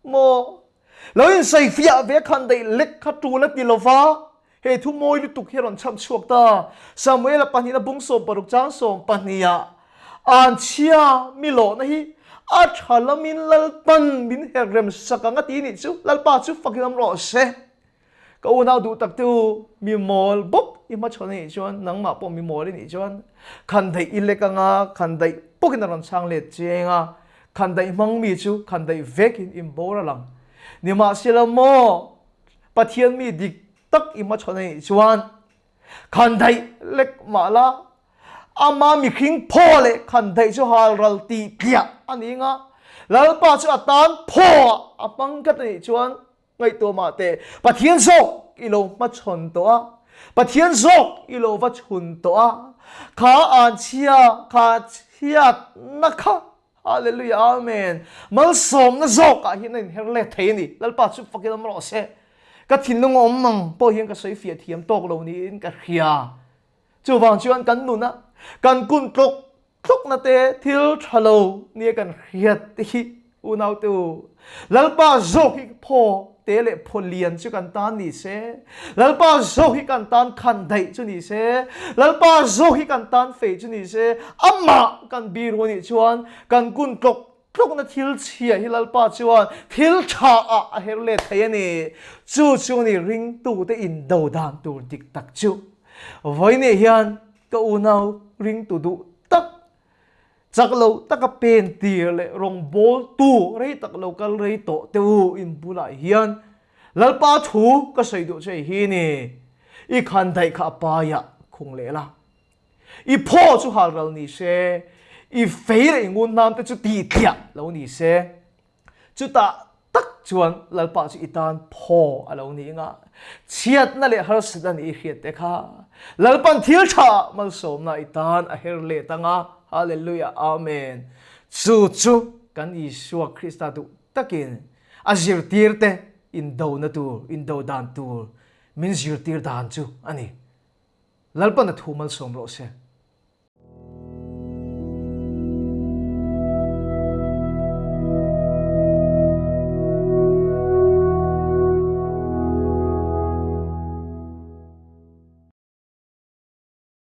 maw? Lo in sawifiah ve khan daih lek kha tul a ti lova he thu mawi lutuk hi a rawn chham chhuak ta. Samuela pahnihna bung 16 chang 12 ah An chhia mi lawhna hi a tha lamin Lalpan min her rem sak ang a ti nih chu Lalpa chu fakin awm rawh se. Ka unau duh tak te u, mi mawl bawk i hmachhawn a nih chuan nangmah pawh mi mawl i nih chuan khandaih i lek anga khandaih bawkin a rawn chhang let cheng a, khandaih hmang mi chu khandaih vekin in boral ang. Nimahsela maw Pathian mi dik tak i hmachhawn a nih chuan Khandaih lek mah la, ama mihring phaw leh khandaih chu halral tih tliah a ni nga, Lalpa chu a tan phaw ah a hmang tlat a nih chuan ngaihtuah mah teh, Pathian zawk i lo hmachhawn tawh a, Pathian zawk i lo va chhun tawh a, kha anchhia, kha chhiatna kha Hallelujah Amen. Malsawmna zawk ah hian a inher let thei a ni. Lalpa chu fakin awm rawh se. Ka thinlung a awm ang pawh hian ka sawi fiah thiam tawk lo niin ka hria. Chuvang chuan kan nuna kan kun tlawk tlawkna te thil tha lo nia kan hriat te hi unau te u. Lalpa zawk hi phaw te leh phaw lian chu kan tan ni se. Lalpa zawk hi kan tan khan daih chu ni se. Lalpa zawk hi kan tan fei chu ni se. Amah kan biru a nih chuan kan kun tlawk tlawkna thil chhia hi Lalpa chuan thil tha ah a her let thei a ni. Chu chu a ni ringtute indo dan tur dik tak chu. Vawiinah hian ka unau ringtu duh tak Chak lo taka pen tir leh rawngbawltu rei tak lo kal rei tawh te u in bulah hian Lalpa thu ka sawi duh che hi ni. I khan daih kha a paiah khung leh la. I phaw chu halral ni se, i fei leh i ngun hnam te chu tih tliah lo ni se. Chutah. tak chuan Lalpa chu i tan phaw a lo ni nga. Chhiatna leh harsatna nih i hriat te kha Lalpan thil tha malsawmna i tan a her let anga. Hallelujah Amen. Chu chu kan Isua Krista duh takin a zirtir te indona tur, indo dan tur min zirtir dan chu a ni. Lalpan a thu malsawm rawh se.